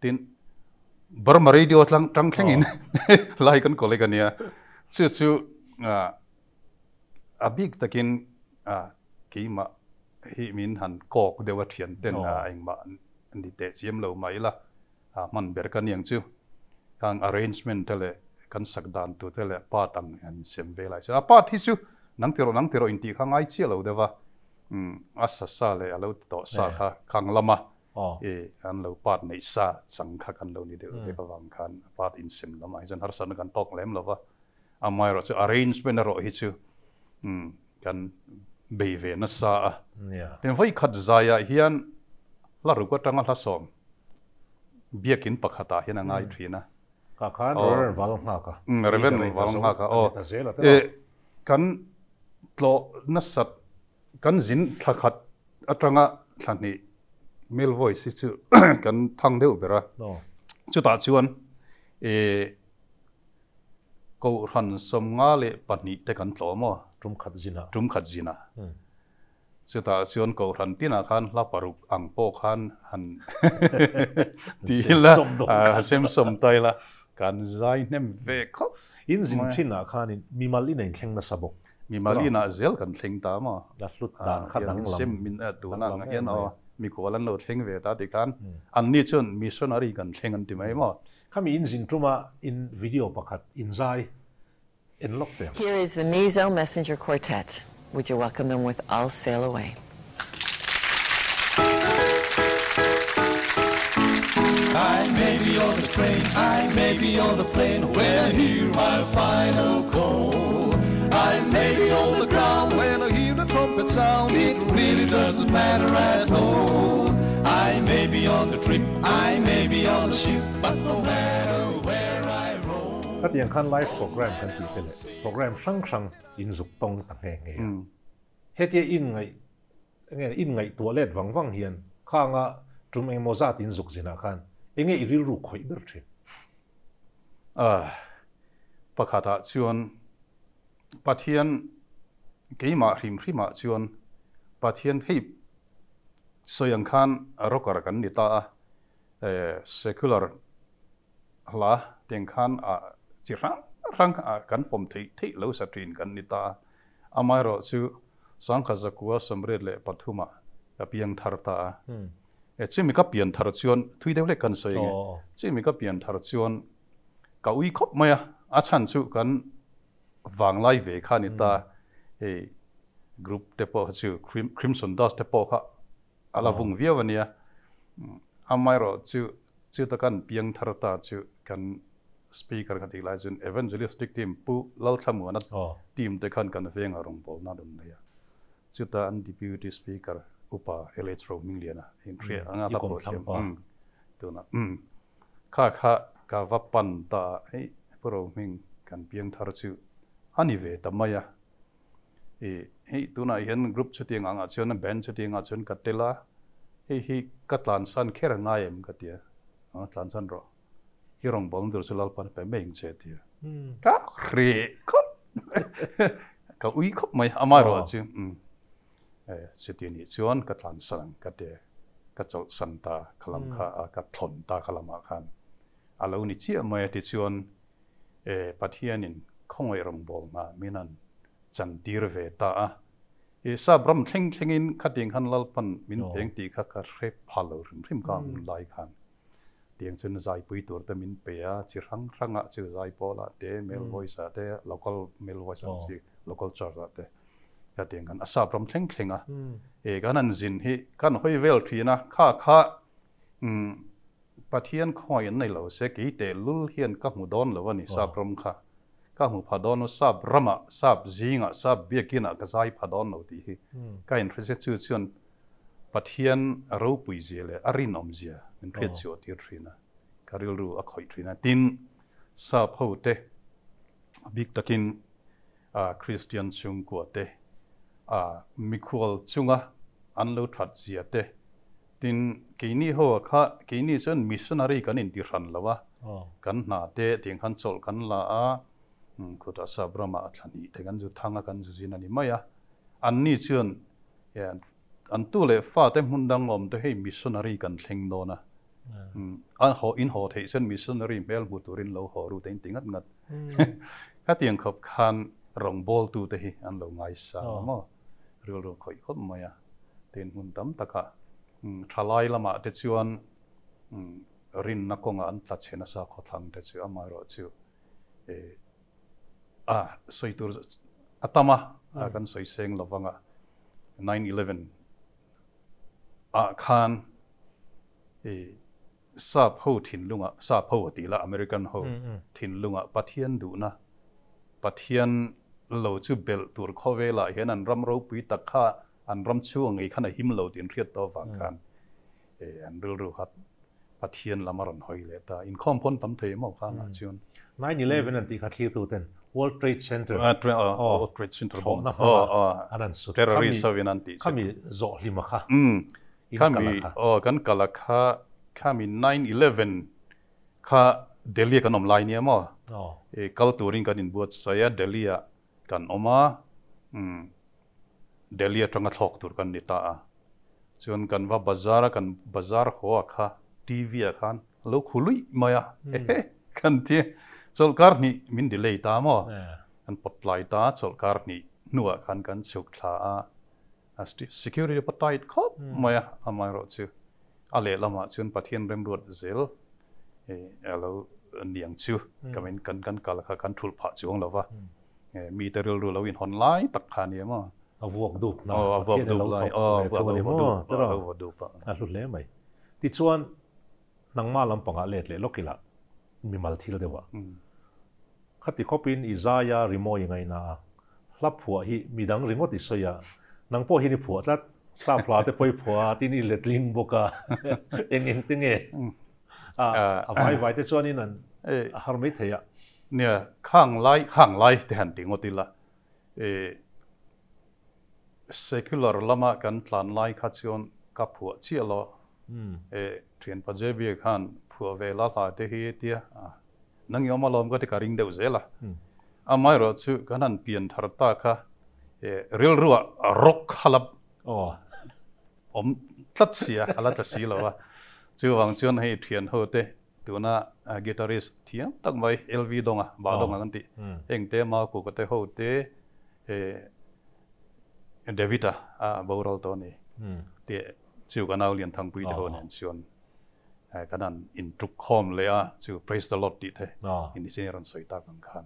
tin Burma radio tlang tang thlengin lai kan collect a nia. Chu chu a bik takin keimah hi min han kawk deuh a thian ten a engmah ni teh chiam lo mai la hman ber ka niang chu. Khang arrangement te leh kan sak dan tur te leh part ang han sem ve lai chuan a part hi chu nang ti rawh nang ti rawh intih kha ngai chiah lo deuh a a sa sa leh a lo ti tawh sa kha khang lama I an lo part neih sa chang kha kan lo ni deuh vek avang khan part insem lamah hi chuan harsatna kan tawk lem lo va, amaherawh chu arrangement erawh hi chu kan bei ve nasa a. Tin vawi khat zaiah hian hla ruk atanga hla sawm biakin pakhatah hian a ngai thin a.
Ka khan Reverend Val nghak a.
Reverend Val nghak a aw. Kan tlawh nasat Kan zin thla khat atanga thla hnih male voice hi chu kan thang deuh ber a. Chutah chuan eh Kohhran 52 te kan tlawm aw.
Tum khat zinah.
Tum khat zinah. Chutah chuan Kohhran tinah khan hla paruk ang pawh khan han ti ila, sem sawm ta ila, kan zai hnem ve khawp.
In zin thinah khanin mimal in a inthleng nasa bawk.
Mimal inah zel kan thleng ta maw?
A hlut dan kha danglam.
Sim min tuna ang hian aw mikhual an lo thleng ve ta ti khan anni chuan missionary kan thleng an ti mai maw?
Khami in zin tuma in video pakhat in zai en lawk teh ang.
Here is the Mizo Messenger Quartet. Would you welcome them with I'll Sail Away.
I may be on the train, I may be on the plane when I hear my final call. I may be on the ground when I hear the trumpet sound, it really doesn't matter at all. I may be on the trip, I may be on the ship, but no matter where I roam.
Khatiang khan live program kan tih te leh program hrang hrang in zuk tawng ta nghe nghe a. Hetia in ngaih Enge in ngaihtuah let vang vang hian khanga tum engemaw zat in zuk zinah khan enge i rilru khawih ber thin?
Ah, pakhatah chuan Pathian keimah hrim hrimah chuan Pathian hei sawi ang khan rocker kan ni ta a, eh secular hla tiang khan ah chi hrang hrang ah kan pawm theih theih lo sa thin kan ni ta a. Amaherawh chu Sangkhat zakua 83 ah ka piang thar ta a. E chumi ka pian thar chuan thui deuh hlek kan sawi nge. Chumi ka pian thar chuan ka ui khawp mai a, a chhan chu kan vanglai ve kha ni ta. Hei group te pawh kha chu Crimson Dust te pawh kha a la vung viau a nia. Amaherawh chu chuta kan piang thar ta chu kan Speaker ka tih lai chuan Evangelistic team Pu Lalthlamuana team te khan kan venga rawngbawlna an rawn nei a. Chuta an Deputy Speaker Upa LH Rohmingliana in hria anga hla pawh thiam tuna kha kha ka va pan ta a, hei Pu Rohming kan piang thar chu a ni ve ta mai a. I hei tunah hian group chutiang angah chuan band chutiang ah chuan ka tel a, hei hi ka tlansan kher ngai em ka ti a, tlansan rawh. I rawngbawlna tur chu Lalpan a pe mai ang che a ti a. Ka hreh khawp ka ui khawp mai amaherawh chu chuti nih chuan ka tlansan ang ka ti a, ka chawlhsan ta kha lam kha ka thlawn ta kha lamah khan a lo ni chiah mai a tichuan Pathianin khawngaih rawngbawlna min an chantir ve ta a. I sap ram thleng thlengin khatiang khan Lalpan min peng tih kha ka hre phal lo hrim hrim kha hun lai khan. Tiang chuan zaipui tur te min pe a, chi hrang hrangah chu zai pawlah te, male voice ah te, local male voice ang chi local church ah te khatiang khan a sap ram thleng thleng a. E kan han zin hi kan hawi vel thin a, kha kha umm Pathian khawi an nei lo se kei tehlul hian ka hmu dawn lo a ni sap ram kha. Ka hmu pha dawn lo sap ramah, sap zingah, sap biakinah ka zai pha dawn lo tih hi ka inhre che chu chuan Pathian ropui zia leh a rinawm zia min hriat chhuah tir thin a, ka rilru a khawih thin a. Tin, sap ho te a bik takin Kristian chhungkua te mikhual chunga an lo that zia te, tin keini ho ah kha keini chuan missionary kan inti hran lo a, kan hna te tiang khan chawlh kan la a, khutah sap ramah a thla hnih te kan zu thang a kan zu zin a ni mai a, anni chuan An tu leh fate hmun dang awm te hei missionary kan thleng dawn a, an haw in haw theih chuan missionary hmel hmu turin lo haw ru te in ti ngat ngat. Khatiang khawp khan rawngbawltu te hi an lo ngaisang a maw? Rilru khawih khawp mai a, tin hmun tam takah thalai lamah te chuan rinna kawngah an tla chhe nasa khawthlang te chu amaherawhchu A sawi tur a tam a, kan sawi seng lo vang a, 9/11 ah khan i sap ho thinlungah, sap ho a tih lah American ho thinlungah Pathian duhna, Pathian lo chu belh tur khawvelah hian an ram ropui tak kha an ram chhung ngei khan a him lo tih an hriat tawh avang khan an rilru kha Pathian lam a rawn hawi leh ta. Inkhawm pawn tam thei emaw kha ngah chuan.
9/11 an tih kha thlirtu ten World Trade Center
World Trade Center
thlawhna hmanga an an sut.
Terrorist ho in an tih
chu. Khami zawh hlima kha.
In kal a kha. Aw kan kal a kha khami 9/11 kha Delhi a kan awm lai nia maw. Kal turin kan inbuatsaih a Delhi ah kan awm a. Delhi atanga thlawk tur kan ni ta a, chuan kan va bazar a, kan bazar haw ah kha TV ah khan a lo khu luih mai a, ehe kan ti chawlhkar hnih min delay ta maw, kan pawt tlai ta a, chawlhkar hnih hnuah khan kan chhuk thla a, security pawh tight khawp mai a, amaherawhchu a lehlamah chuan Pathian remruat zel a lo niang chu kan kan kal kha kan thulh phah chuang lo va. Mi te rilru lo inhawn lai tak kha a ni em aw?
A vuak dup na,
a vuak dup lai,
aw, a vuak dup, a vuak dup a. A hlu hle mai. Tichuan, nangmah lampangah let leh lawk ila, mimal thil deuh ah. Khati khawpin i zaia rimawi ngaina a, hla phuah hi midang ringawt i sawi a, nang pawh hian i phuah tlat, sap hla te pawh i phuah a, tin i letling bawk a, eng eng te nge? A vai vai te chuanin an har mai thei a.
Nia, khang lai, khang lai te han ti ngawt ila, e secular lama kan tlan lai kha chuan ka phuah chiah lo. E thianpa JB khan phuah ve la hla te hi tia, nang i awm alawm ka ti ka ring deuh zel a. Amaherawh chu kan han pian thar ta kha e rilruah rock khalap awm tlat sia, a la tla si lo a. Chuvang chuan hei thian ho te tuna guitarist thiam tak mai LV Donga, Ba Donga kan tih, heng te Mau Kuka te ho te David-a a boral tawh a ni tih chu ka nau Lian Thangpui te ho nen chuan kan han intuk khawm leh a, chu Praise the Lord tih te in a rawn sawi tak ang khan.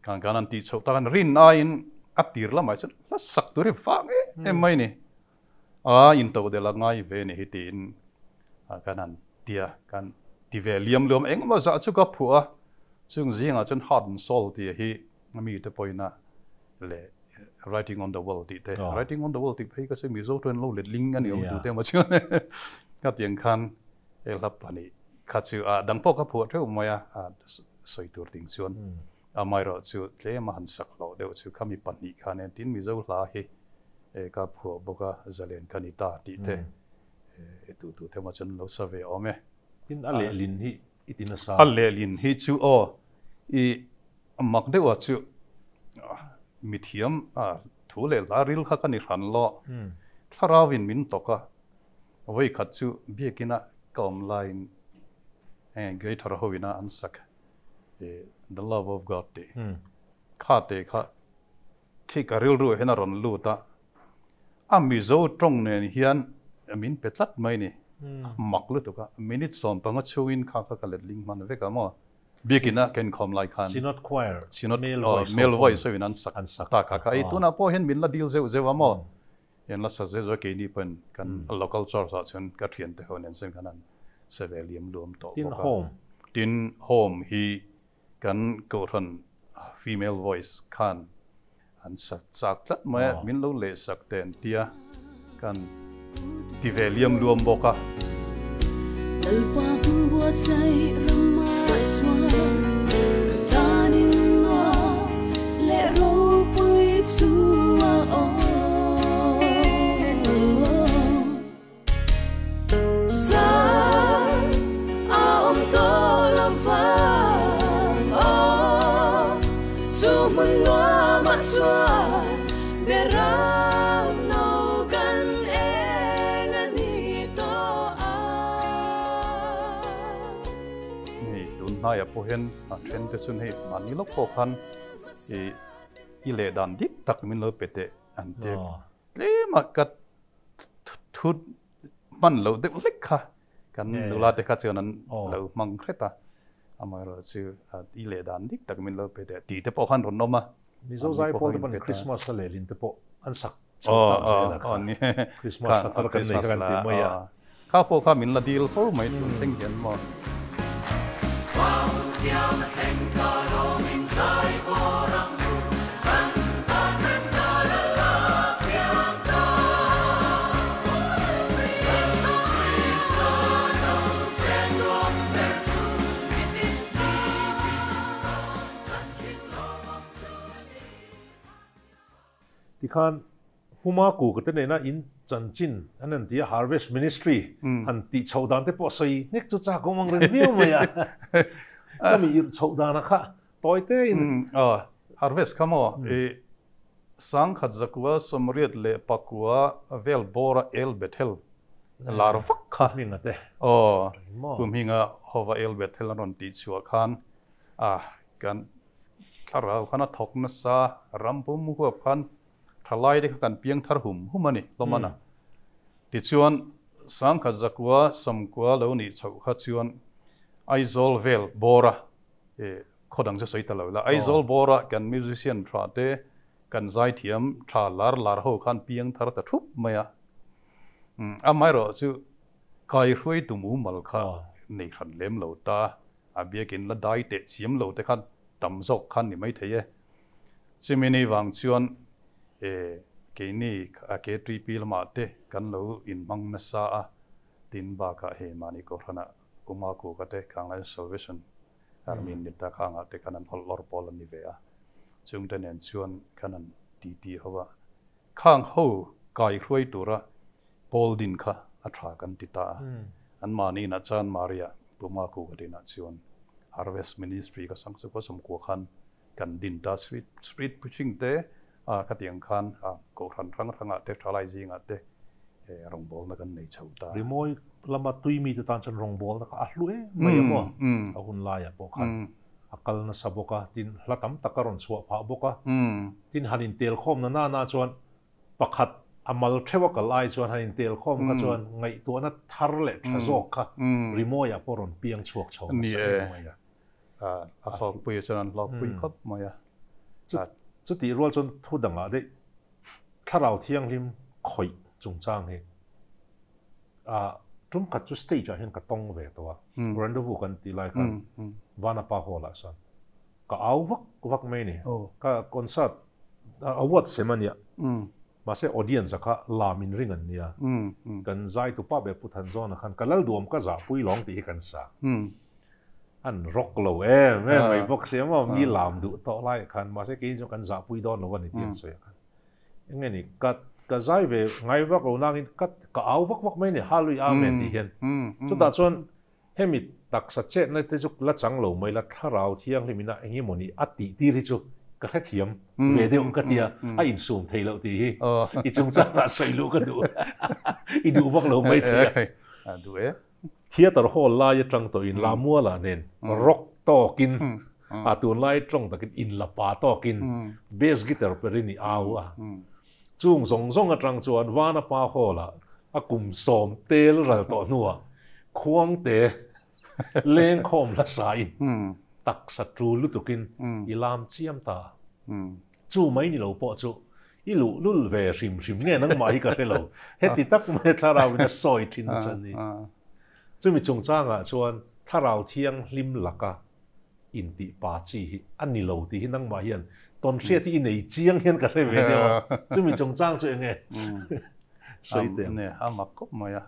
Kan kan han tih chhoh tak an rin aiin a tir lamah chuan hla sak tur hi vang em em mai ni. A into del a ngai ve ni hi tiin kan han tia kan ti ve liam luam engemaw zah chu ka phuah a, chung zingah chuan heart and soul tih hi mi te pawhin a leh Writing on the Wall tih te, Writing on the Wall tih phei kha chu Mizo chuan lo let ling a ni awm tu te emaw chuan ka tiang khan he hla pahnih kha chu a dang pawh ka phuah theuh mai a, sawi tur ding chuan amaherawh chu tlem a han sak hlawh deuh chu khami pahnih khan e tin Mizo hla hi ka phuah bawk a, Zalen ka ni ta tih te e tu tu te emaw chuan lo sa ve awm e.
Tin a lehlin hi i ti nasa.
A lehlin hi chu aw i mak deuh a chu mithiam thu leh hla ril kha ka ni hran lo. Thlarau in min tawk a, vawi khat chu biakin a ka awm laiin Greater ho ina an sak The Love of God tih kha te kha khi ka rilru ah hian a rawn lut a, a Mizo tawng nen hian min pe tlat mai ni, a mak lutuk a, minute 15 chhungin kha kha ka let ling hman vek a maw. Biakin a ken khawm lai khan
Synod Choir
Synod male voice male voice ho in an sak an sak ta kha kha ei tunah pawh hian min la dil zeuh zeuh a maw in la sa zeuh zeuh a keini pawhin kan local church ah chuan ka thiante ho nen chuan kan han sa ve liam luam tawh
bawk a. Tin home
Tin home hi kan kohhran female voice khan an sak chak tlat mai a, min lo leh sak teh an tia kan ti ve liam luam bawk a. Hei tun hnaiah pawh hian a then te chuan hei mahni lawk pawh khan i leh dan dik tak min lo pe teh an ti. Tlema ka thu hman loh deuh hlek kha kan nula te kha chuan an lo hmang hret a, amaherawh chu i leh dan dik tak min lo pe teh tih te pawh khan rawn awm a.
Mizo zai pawl te pawn Christmas a lehlin te pawh an sak chho tak zel a kha. Christmas thla thar kan nei kha kan ti mai a.
Kha pawh kha min la dil fo mai tun thleng hian maw.
Tikhan Puma ku ka te nena in chanchin an han ti a, Harvest Ministry han tih chhoh dan te pawh sawi hnek chu chak awm ang reng viau mai a. Ka mi irh chhoh dana kha tawi te in.
Harvest kha maw i sangkhat zakua sawmriat leh pakua vel bawra El Bethel lar vak kha.
Hminga te.
Aw, Pu Hminga hova El Bethel an rawn tih chhuah khan a kan Thlarau khan a thawk nasa, ram pum huap khan thalai te kha kan piang thar hum hum a ni, hlawm a. Tichuan, Sangkhat Zakua Samkua lo nih chhoh kha chuan Aizawl vel bawra, khaw dang chu sawi ta lo ila, Aizawl bawra kan musician tha te, kan zaithiam tha lar lar ho khan piang thar ta thup mai a. Amaherawh chu kaihruaitu mumal kha nei hran lem lo ta. A biakin la dai teh chiam lo te kha tam zawk khan ni mai thei e. Chumi ni vang chuan e keini KTP lamah te kan lo inhmang nasa a, tin bakah hei mahni kohhranah Kuma Kuka te Khanglai Salvation Army an ni ta khangah te khan an hawlh lawr pawl an ni ve a, chungte nen chuan khan an titi ho a, khang ho kai hruai tura pawl din kha a tha kan ti ta a. An mahni inah chuan Maria Puma ku ka tinah chuan Harvest Ministry ka sang chu sawmkua khan kan din ta street street preaching te a khatiang khan a kohhran hrang hrangah te thalai zingah te rawngbawlna kan nei chho ta.
Rimawi lama tui mite tan chuan rawngbawlna kha a hlu em mai a maw? A hun laiah pawh khan a kal nasa bawk a, tin hla tam tak a rawn chhuah phah bawk a, tin han intel khawmna nana chuan Pakhat a mal theuh a kal ai chuan han intel khawm kha chuan ngaihtuahna thar leh tha zawk kha rimawiah pawh rawn piang chhuak chho nasa em mai
a. A hlawkpui chuan an hlawkpui khawp mai a.
Chutih rual chuan thu dangah daih Thlarau Thianghlim khawih chungchang hi tum khat chu stage ah hian ka tawng ve tawh a, rendezvous kan tih lai khan Vanapa Hall ah sawn ka au vak vak mai a ni. Ka concert. Award sem a nia. Mahse audience a kha lam in ring an nia. Kan zai tupa ber Pu Thanzawna khan ka lal duam ka zahpui lawng tih hi kan sa. An rock lo em em mai bawk sia maw mi lam duh tawh lai ah khan mahse kei chu kan zahpui dawn lo a ni tih an sawi ah khan. Enge ni ka ka zai ve ngai vak lo nangin ka ka au vak vak mai a ni Hallelujah Amen tih hian. Chutah chuan Hemi taksa chetna te chu la chang lo mai la, thlarau thianghlim ina eng emaw nih a tih tir hi chu ka hrethiam ve deuh ka tia, a insum thei loh tih hi i chungchangah sawi luh ka duh, i duh vak lo mai thei a. Theatre hall lai atang tawhin Lamuala nen rock tawkin, a tunlai tawng takin inlapa tawkin bass guitar perin i au a. Chung zawng zawng atang chuan Vanapa Hall-ah a kum sawm tel ral tawh hnuah khuangte lengkhawm hlasain taksa tul lutukin i lam chiam ta a. Chu mai ni lo pawh chu i luhlul ve hrim hrim nge nangmah hi ka hre lo. Heti tak mai thlarauin a sawi thin chu a ni. Chumi chungchangah chuan thlarau thianghlim laka intih pa chi hi a ni lo tih hi nangmah hian tawn hriat hi i nei chiang hian ka hre ve deuh a, chumi chungchang chu enge sawi teh ang.
A mak khawp mai a,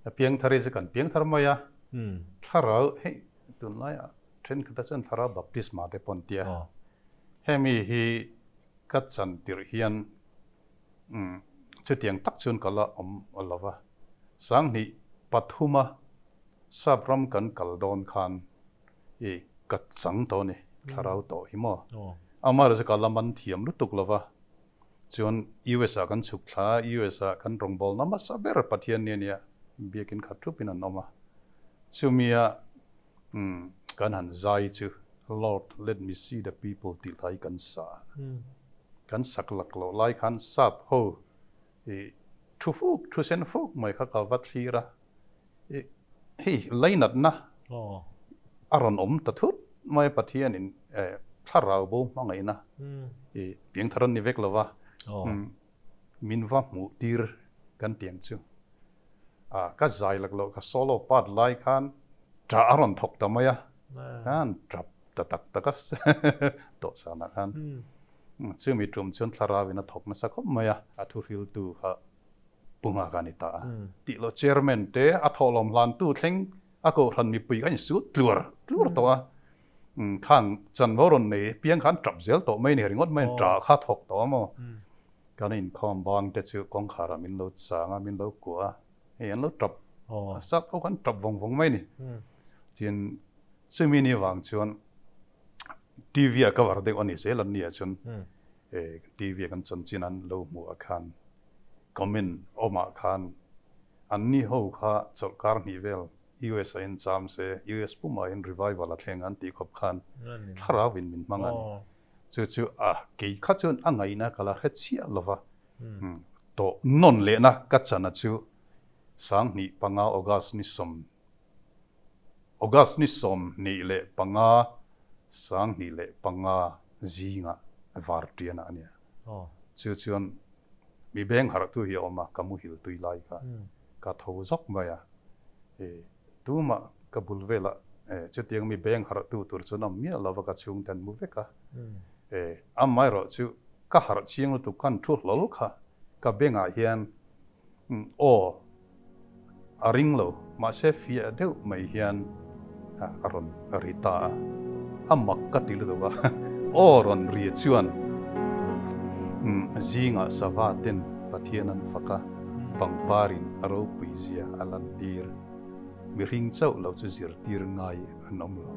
a piangthar hi chu kan piangthar mai a, thlarau hei tunlaiah thenkhat a chuan thlarau baptisma te pawh an ti a, hemi hi ka chan tirh hian chutiang tak chuan ka la awm lo va, sanghnih pathuma Sap ram kan kal dawn khan i ka chang tawh a ni, thlarau tawh hi maw? Amaherawhchu chu ka la man thiam lutuk lo va, chuan US ah kan chhuk thla a, US ah kan rawngbawlna hmasa ber Pathian ni a nia, biakin khat thupin an awm a, chumia kan han zai chu Lord let me see the people tih lai kan sa a, kan sak lak loh lai khan sap ho i thu fuk, thu sen fuk mai kha ka va thlir a. Hei lainatna a rawn awm ta thut mai a, Pathianin thlarau bo hmangaihna piangthar an ni vek lo va, min va hmuh tir kan tiang chu. Ka zai lak loh ka solo part lai khan ṭah a rawn thawk ta mai a, khan ṭap ta tak tak a tawhsanah khan. Chumi ṭum chuan thlarauin a thawk nasa khawp mai a, a thuhriltu kha Pu Nghaka a ni ta a. Tih loh Chairman te a thawhlawm hlantu thleng a kohhran mipui kha in sut tluar tluar tawh a. Khang chanvo rawn nei piang khan tap zel tawh mai a ni ringawt mai a, tah kha thawk tawh a maw. Kan inkhawm bang te chu kawngkhar ah min lo chang a, min lo kuah a, hei an lo tap sap ho khan tap vawng vawng mai a ni. Tin chumi ni vang chuan TV ah cover deuh a ni zel an nia chuan TV ah kan chanchin an lo hmuh ah khan Comment awmah khan anni ho kha chawlhkar hnih vel US ah in cham se, US pumah in revival a thleng an tih khawp khan thlarau in min hmang a ni. Chu chu a kei kha chuan a ngaihna ka la hre chiah lo va. Tawh nawn lehna ka chana chu sanghnih panga August ni sawm August ni 25 2005 zingah Vartianah a nia. Chu chuan mi beng harhtu hi a awm a, ka muhil tui lai kha ka tho zawk mai a. Tumah ka bul velah chutiang mi beng harhtu tur chuan awm miah lova ka chhungte an mu vek a. Amaherawh chu ka harh chiang lutuk khan thu hlawl kha ka bengah hian aw A ring lo, mahse fiah deuh mai hian a rawn ri ta a, a mak ka ti lutuk a, aw rawn ri chuan zingah sava ten Pathian an fak a, pangparin a ropui zia a lantir, mihring chauh lo chu zirtir ngai an awm lo.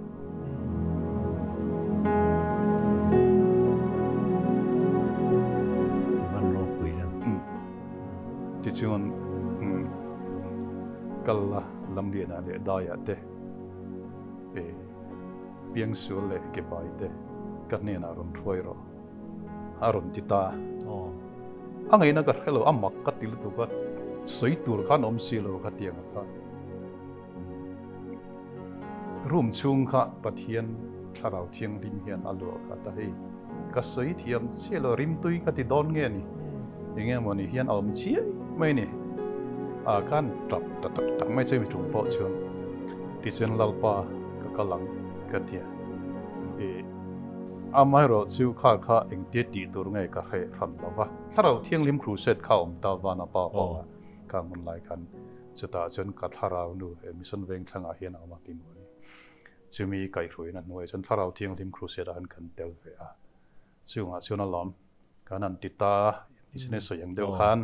Van ropui em.
Tichuan kal la Lamlianah leh Daiah te Piangsual leh Kebai te ka hnenah rawn hruai rawh a rawn ti ta. A ngaihna ka hre lo, a mak ka ti lutuk a, sawi tur khan awm si lo ka ti ang kha. Room chhung kha Pathian Thlarau Thianghlim hian a luah khat a, hei ka sawi thiam chiah lo, rimtui ka ti dawn nge ni, eng emaw ni hian a awm chiai mai ni, ah khan tap ta tak tak mai chu mi tum pawh chuan tichuan Lalpa ka kal ang ka ti a, i. Amaherawhchu kha kha engtia tih tur nge ka hre hran lo va. Thlarau Thianghlim Crusade kha awm ta van a pa pawh a kha hmun lai khan chutah chuan ka thlarau nu he Mission Vengthlangah hian a awm a ti maw ni. Chumi kaihhruaina hnuaiah chuan Thlarau Thianghlim Crusade ah khan kan tel ve a. Chungah chuan a lawm kan han ti ta a, sawi ang deuh khan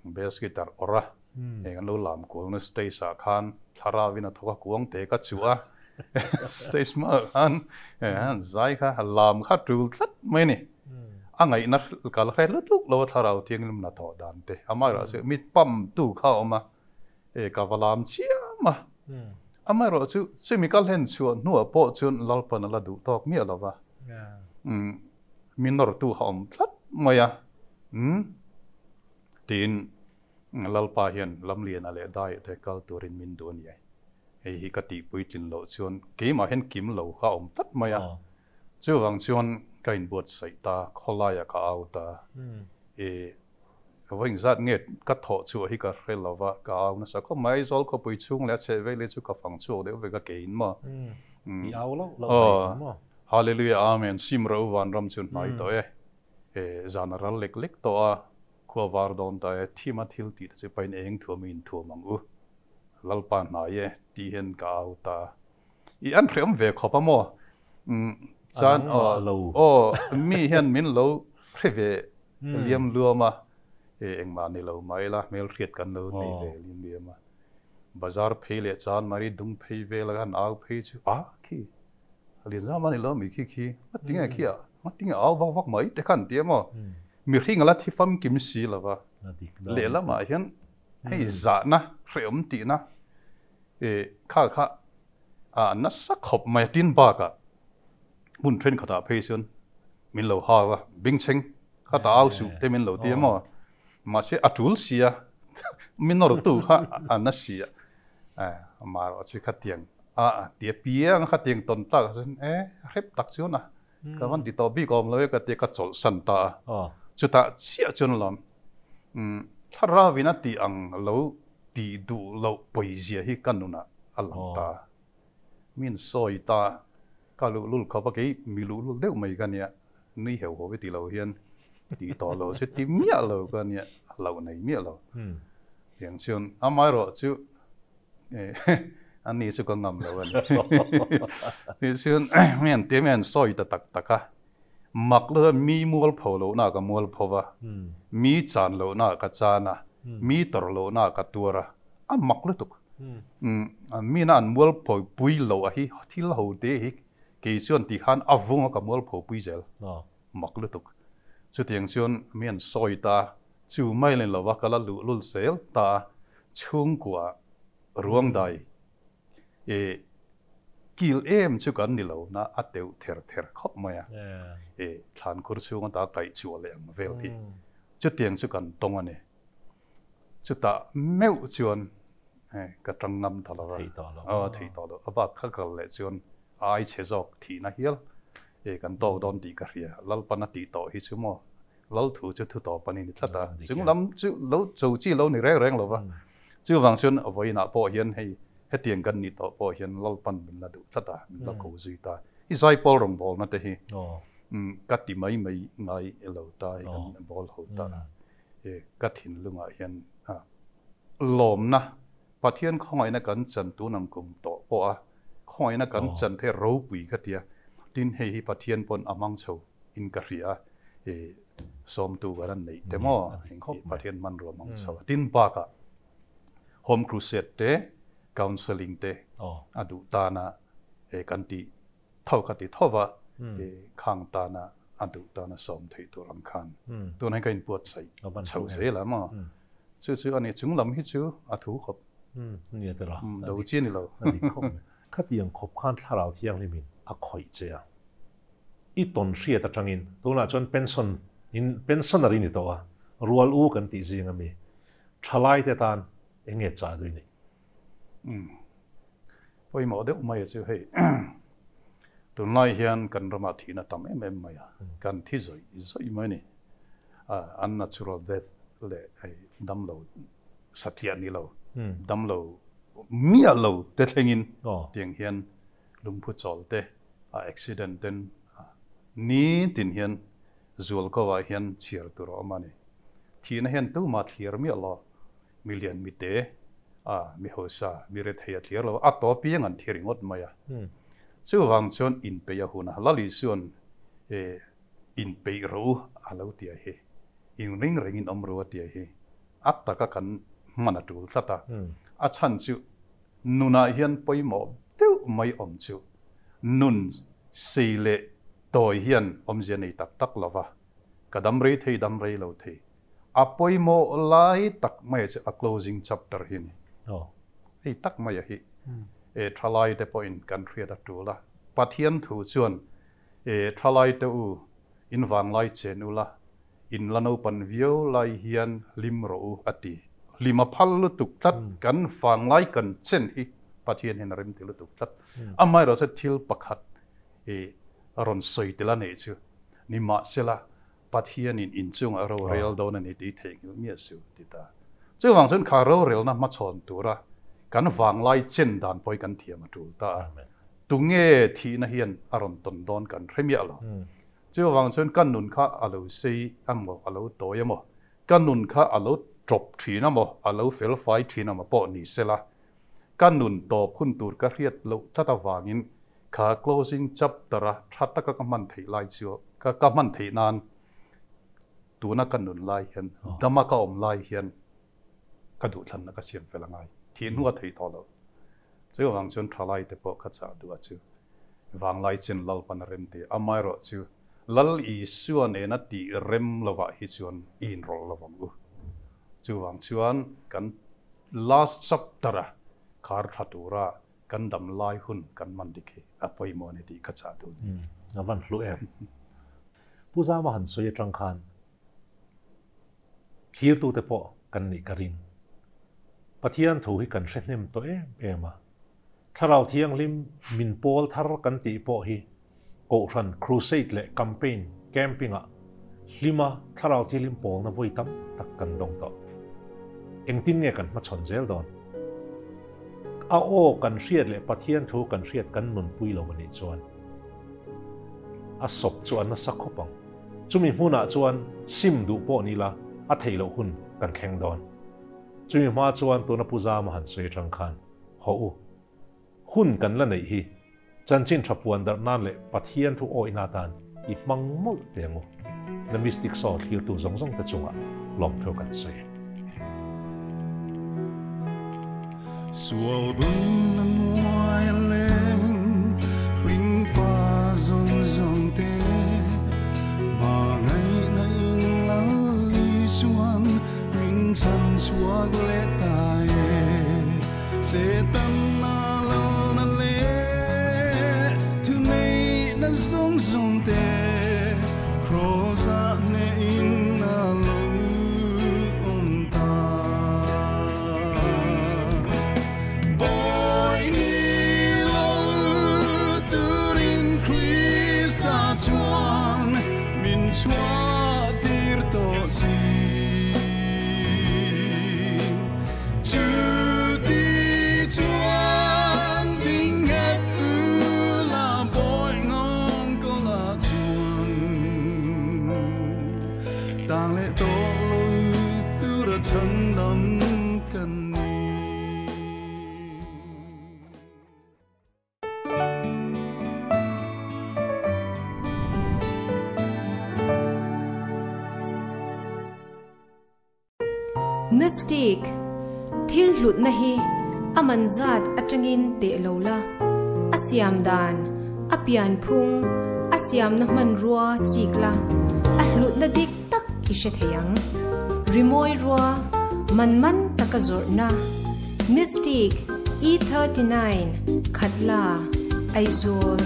Bass guitar awrh a, heng an lo lam kualna stage ah khan thlarauin a thawk a kuang te ka chuh a, stage hmaah khan zai kha lam kha tul tlat mai a ni. A ngaihna kal hre lutuk lo a thlarau thianghlim hna thawh dan te, amaherawhchu mi pump tu kha a awm a, e ka va lam chiam a. Amaherawhchu chumi ka hlen chhuah hnuah pawh chuan Lalpan a la duh tawk miah lo va, mi nawrtu kha a awm tlat mai a. Tiin Lalpa hian Lamliana leh Daiah te kal turin min duh a ni ai. Hei hi ka tih puitlin loh chuan keimah hian kim lo kha a awm tlat mai a. Chuvang chuan ka inbuatsaih ta, khawlaiah ka au ta. E, vawiin zat nge ka thawh chhuah hi ka hre lo va, ka au nasa khawp mai. Aizawl khawpui chhung leh a chheh vel hi chu ka fang chhuak deuh vek a keiin maw.
I au loh loh mai maw.
Hallelujah Amen Sim ro vanram chu hnai tawh e. E, zan a ral lek lek tawh a, khua var dawn ta e, thima thil tih te chu pain eng thuam i inthuam ang u. Lalpa hnai e, tih hian ka au ta. I an hreawm ve khawp a maw? Umm, chuan aw, aw, mi hian min lo hre ve liam luam a, e, engmah ni lo mai la, hmelhriat kan lo nei ve liam liam a. Bazar phei leh chan mari dung phei vel a han au phei chu, a, khi, Lian zam a ni lo mi khi khi, a tinge khi a, a tinge au vak vak mai te khan tia maw? Mihring a la thi famkim si lo va, lehlamah hian hei zahna hrehawm tihna kha kha a nasa khawp mai a tin bakah hmun thenkhatah phei chuan min lo hau a, bengchheng kha ta au suh te min lo tia maw? Mahse a tul si a, mi nawrtu kha a na si a, amaherawh chu khatiang a tia piang khatiang tawn tak ah chuan e hrep tak chuan a ka van ti tawh bik awm lo e ka tia ka chawlh san ta a, chutah chiah chuan lawm thlarau in a tih ang lo tih duh loh pawizia hi ka nunah a lang ta a, min sawi ta ka luhlul khawp a kei mi luhlul deuh mai ka nia. Nui heuh haw i ti lo hian ti tawh lo chu ti miah lo ka nia, a hlauh nei miah lo. Tiang chuan amaherawh chu a ni chu ka ngam lo a ni. Tichuan mi an tia mi an sawi ta tak tak a, mak lo chuan mi mualpho lohna ka mualpho va, mi chan lohna ka chan a, mi tawrh lohna ka tuar a, a mak lutuk. Mina an mualpho pui loh a hi thil ho te hi Kei chuan ti khan a vung a ka mualpho pui zel. Mak lutuk. Chutiang chuan mi an sawi ta, chu mai len lova ka la luh lul zel ta a, chhungkua ruangdai e kil em chu kan ni lo na a teuh ther ther khawp mai a, e thlankhur chhung ata kaih chhuah leh ang vel hi. Chutiang chu kan tawng a ni. Chutah meuh chuan ka tang ngam ta lo a, aw theih tawh lo, a bak kha kal leh chuan a ai chhe zawk thihna hial e kan tawk dawn tih ka hria, Lalpan a tih tawh hi chu maw Lal thu chu thu tawp a ni ni tlat a, chung lam chu lo cho chi lo ni reng reng lo va, chuvang chuan vawiinah pawh hian hei hetiang kan nih tawh pawh hian Lalpan min la duh tlat a, min la ko zui ta, i zaipawl rawngbawlna te hi ka ti mai mai ngai lo ta hi kan bawl ho ta. Ka thinlungah hian lawmna, Pathian khawngaihna kan chan tun ang kum tawh pawh a, khawngaihna kan chan the ropui ka tia, tin hei hi Pathian pawn a hmang chho in ka hria a, sawmtu kan han neih te maw, Pathian hmanrua hmang chho a, tin bakah Home Crusade te, Counselling te a duh tana kan tih tho ka ti tho va, khang tana a duh tana sawm theih tur ang khan tunah hian ka inbuatsaih chho zel a maw? Chu chu a ni, chung lam hi chu a thu khawp.
Nia tira.
Do chi a ni lo.
A dik khawp mai. Khatiang khawp khan thlarau thianghlimin a khawih che a, i tawn hriat atangin tunah chuan pension in pensioner i ni tawh a, rual u kan tih zing ami thalai te tan eng nge chah duh i neih?
Pawimawh deuh mai a chu hei tunlai hian kan ramah thihna tam em em mai a, kan thi zawih zawih mai a ni. Unnatural death leh hei damlo satliah ni lo, damlo miah lo te thlengin tiang hian lungphu chawl te, accident ten Ni tin hian zual ko ah hian chhiar tur a awm a ni. Thihna hian tumah thlir miah lo, mi lian mi te, a mi hausa, mi rethei a thlir lo, a tawp piang an thi ringawt mai a. Chuvang chuan inpeih a hun a, Lal Isua'n inpeih rawh u a lo ti a hi, inring rengin awm ru a ti a hi, a taka kan hman a tul tlat a. A chhan chu nunah hian pawimawh deuh mai awm chu nun sei leh tawi hian awmzia nei tak tak lo va, ka dam rei thei dam rei lo thei. A pawimawh lai tak maia chu a closing chapter hi a ni. Hei tak maia hi e thalai te pawhin kan hriat a tul a. Pathian thu chuan e thalai te u in vanglai chen ula, in la naupan viau lai hian hlim rawh u a ti. Hlim a phal lutuk tlat, kan vanglai kan chen hi Pathian hian a rem ti lutuk tlat. Amaherawhchu thil pakhat e rawn sawi tel a neih chu nimahsela Pathianin inchungah rorel dawn a ni tih theihnghilh miah suh ti ta. Chuvang chuan kha rorelna hmachhawn tura kan vanglai chen dan pawh hi kan thiam a tul ta a. Tunge thihna hian a rawn tawn dawn kan hre miah lo. Chuvang chuan ka nun kha a lo sei emaw a lo tawi emaw, ka nun kha a lo tawp thin emaw a lo felfai thin emaw pawh ni sela, ka nun tawp hun tur ka hriat loh tlat avangin kha closing chapter a tha taka ka hman theih lai chu ka ka hman theih nan tuna ka nun lai hian dama ka awm lai hian ka duhthlanna ka siam fel angai thih hnu a theih tawh loh. Chuvang chuan thalai te pawh ka chah duh a chu vanglai chin Lalpan a rem ti amaherawh chu Lal Isua nena tih rem lovah hi chuan i inrawlh lovang u. Chuvang chuan kan last chapter a khar tha tura kan dam lai hun kan man dik hi a pawimawh a ni tih ka chah duh ni.
A van hlu em. Pu Zama han sawi atang khan thlirtute pawh kan nih ka ring. Pathian thu hi kan hre hnem tawh em em a. Thlarau Thianghlim min pawl thar kan tih pawh hi Kohhran crusade leh campaign camping ah hlima Thlarau Thianghlim pawlna vawi tam tak kan dawng tawh. Engtin nge kan hmachhawn zel dawn? A aw kan hriat leh Pathian thu kan hriat kan nunpui lo anih chuan a sawp chu a nasa khawp ang. Chumi hmunah chuan sim duh pawh ni la a theih loh hun kan thleng dawn. Chumi hma chuan tuna Pu Zama han sawi atang khan haw u. Hun kan la neih hi chanchin tha puan darh nan leh Pathian thu awihna atan i hmang mawlh teh ang u. The Mystic Soul thlirtu zawng zawng te chungah lawmthu kan sawi.
Sual bung na nuai a leng, hring fa zawng zawng te, hmangaihna in lal Isuan min chhan chhuak leh ta e. Setan na lal na le, thu nei na zawng zawng te, Kraws ah hne in a lo awm ta. Bawi ni lo turin Krista chuan min chhuah tir tawh si. Chuti chuan ding nghet u la bawi ngawng ko la chuan tang leh tawh lo tura chhandam kan ni.
Mystic, Thil hlutna hi a man zat atangin teh lo la, a siam dan, a pianphung, a siamna hmanrua chik la, a hlutna dik tak i hre thei ang. Rimawi rua, man man taka zawrhna, Mystic, E 39, Khatla, Aizawl.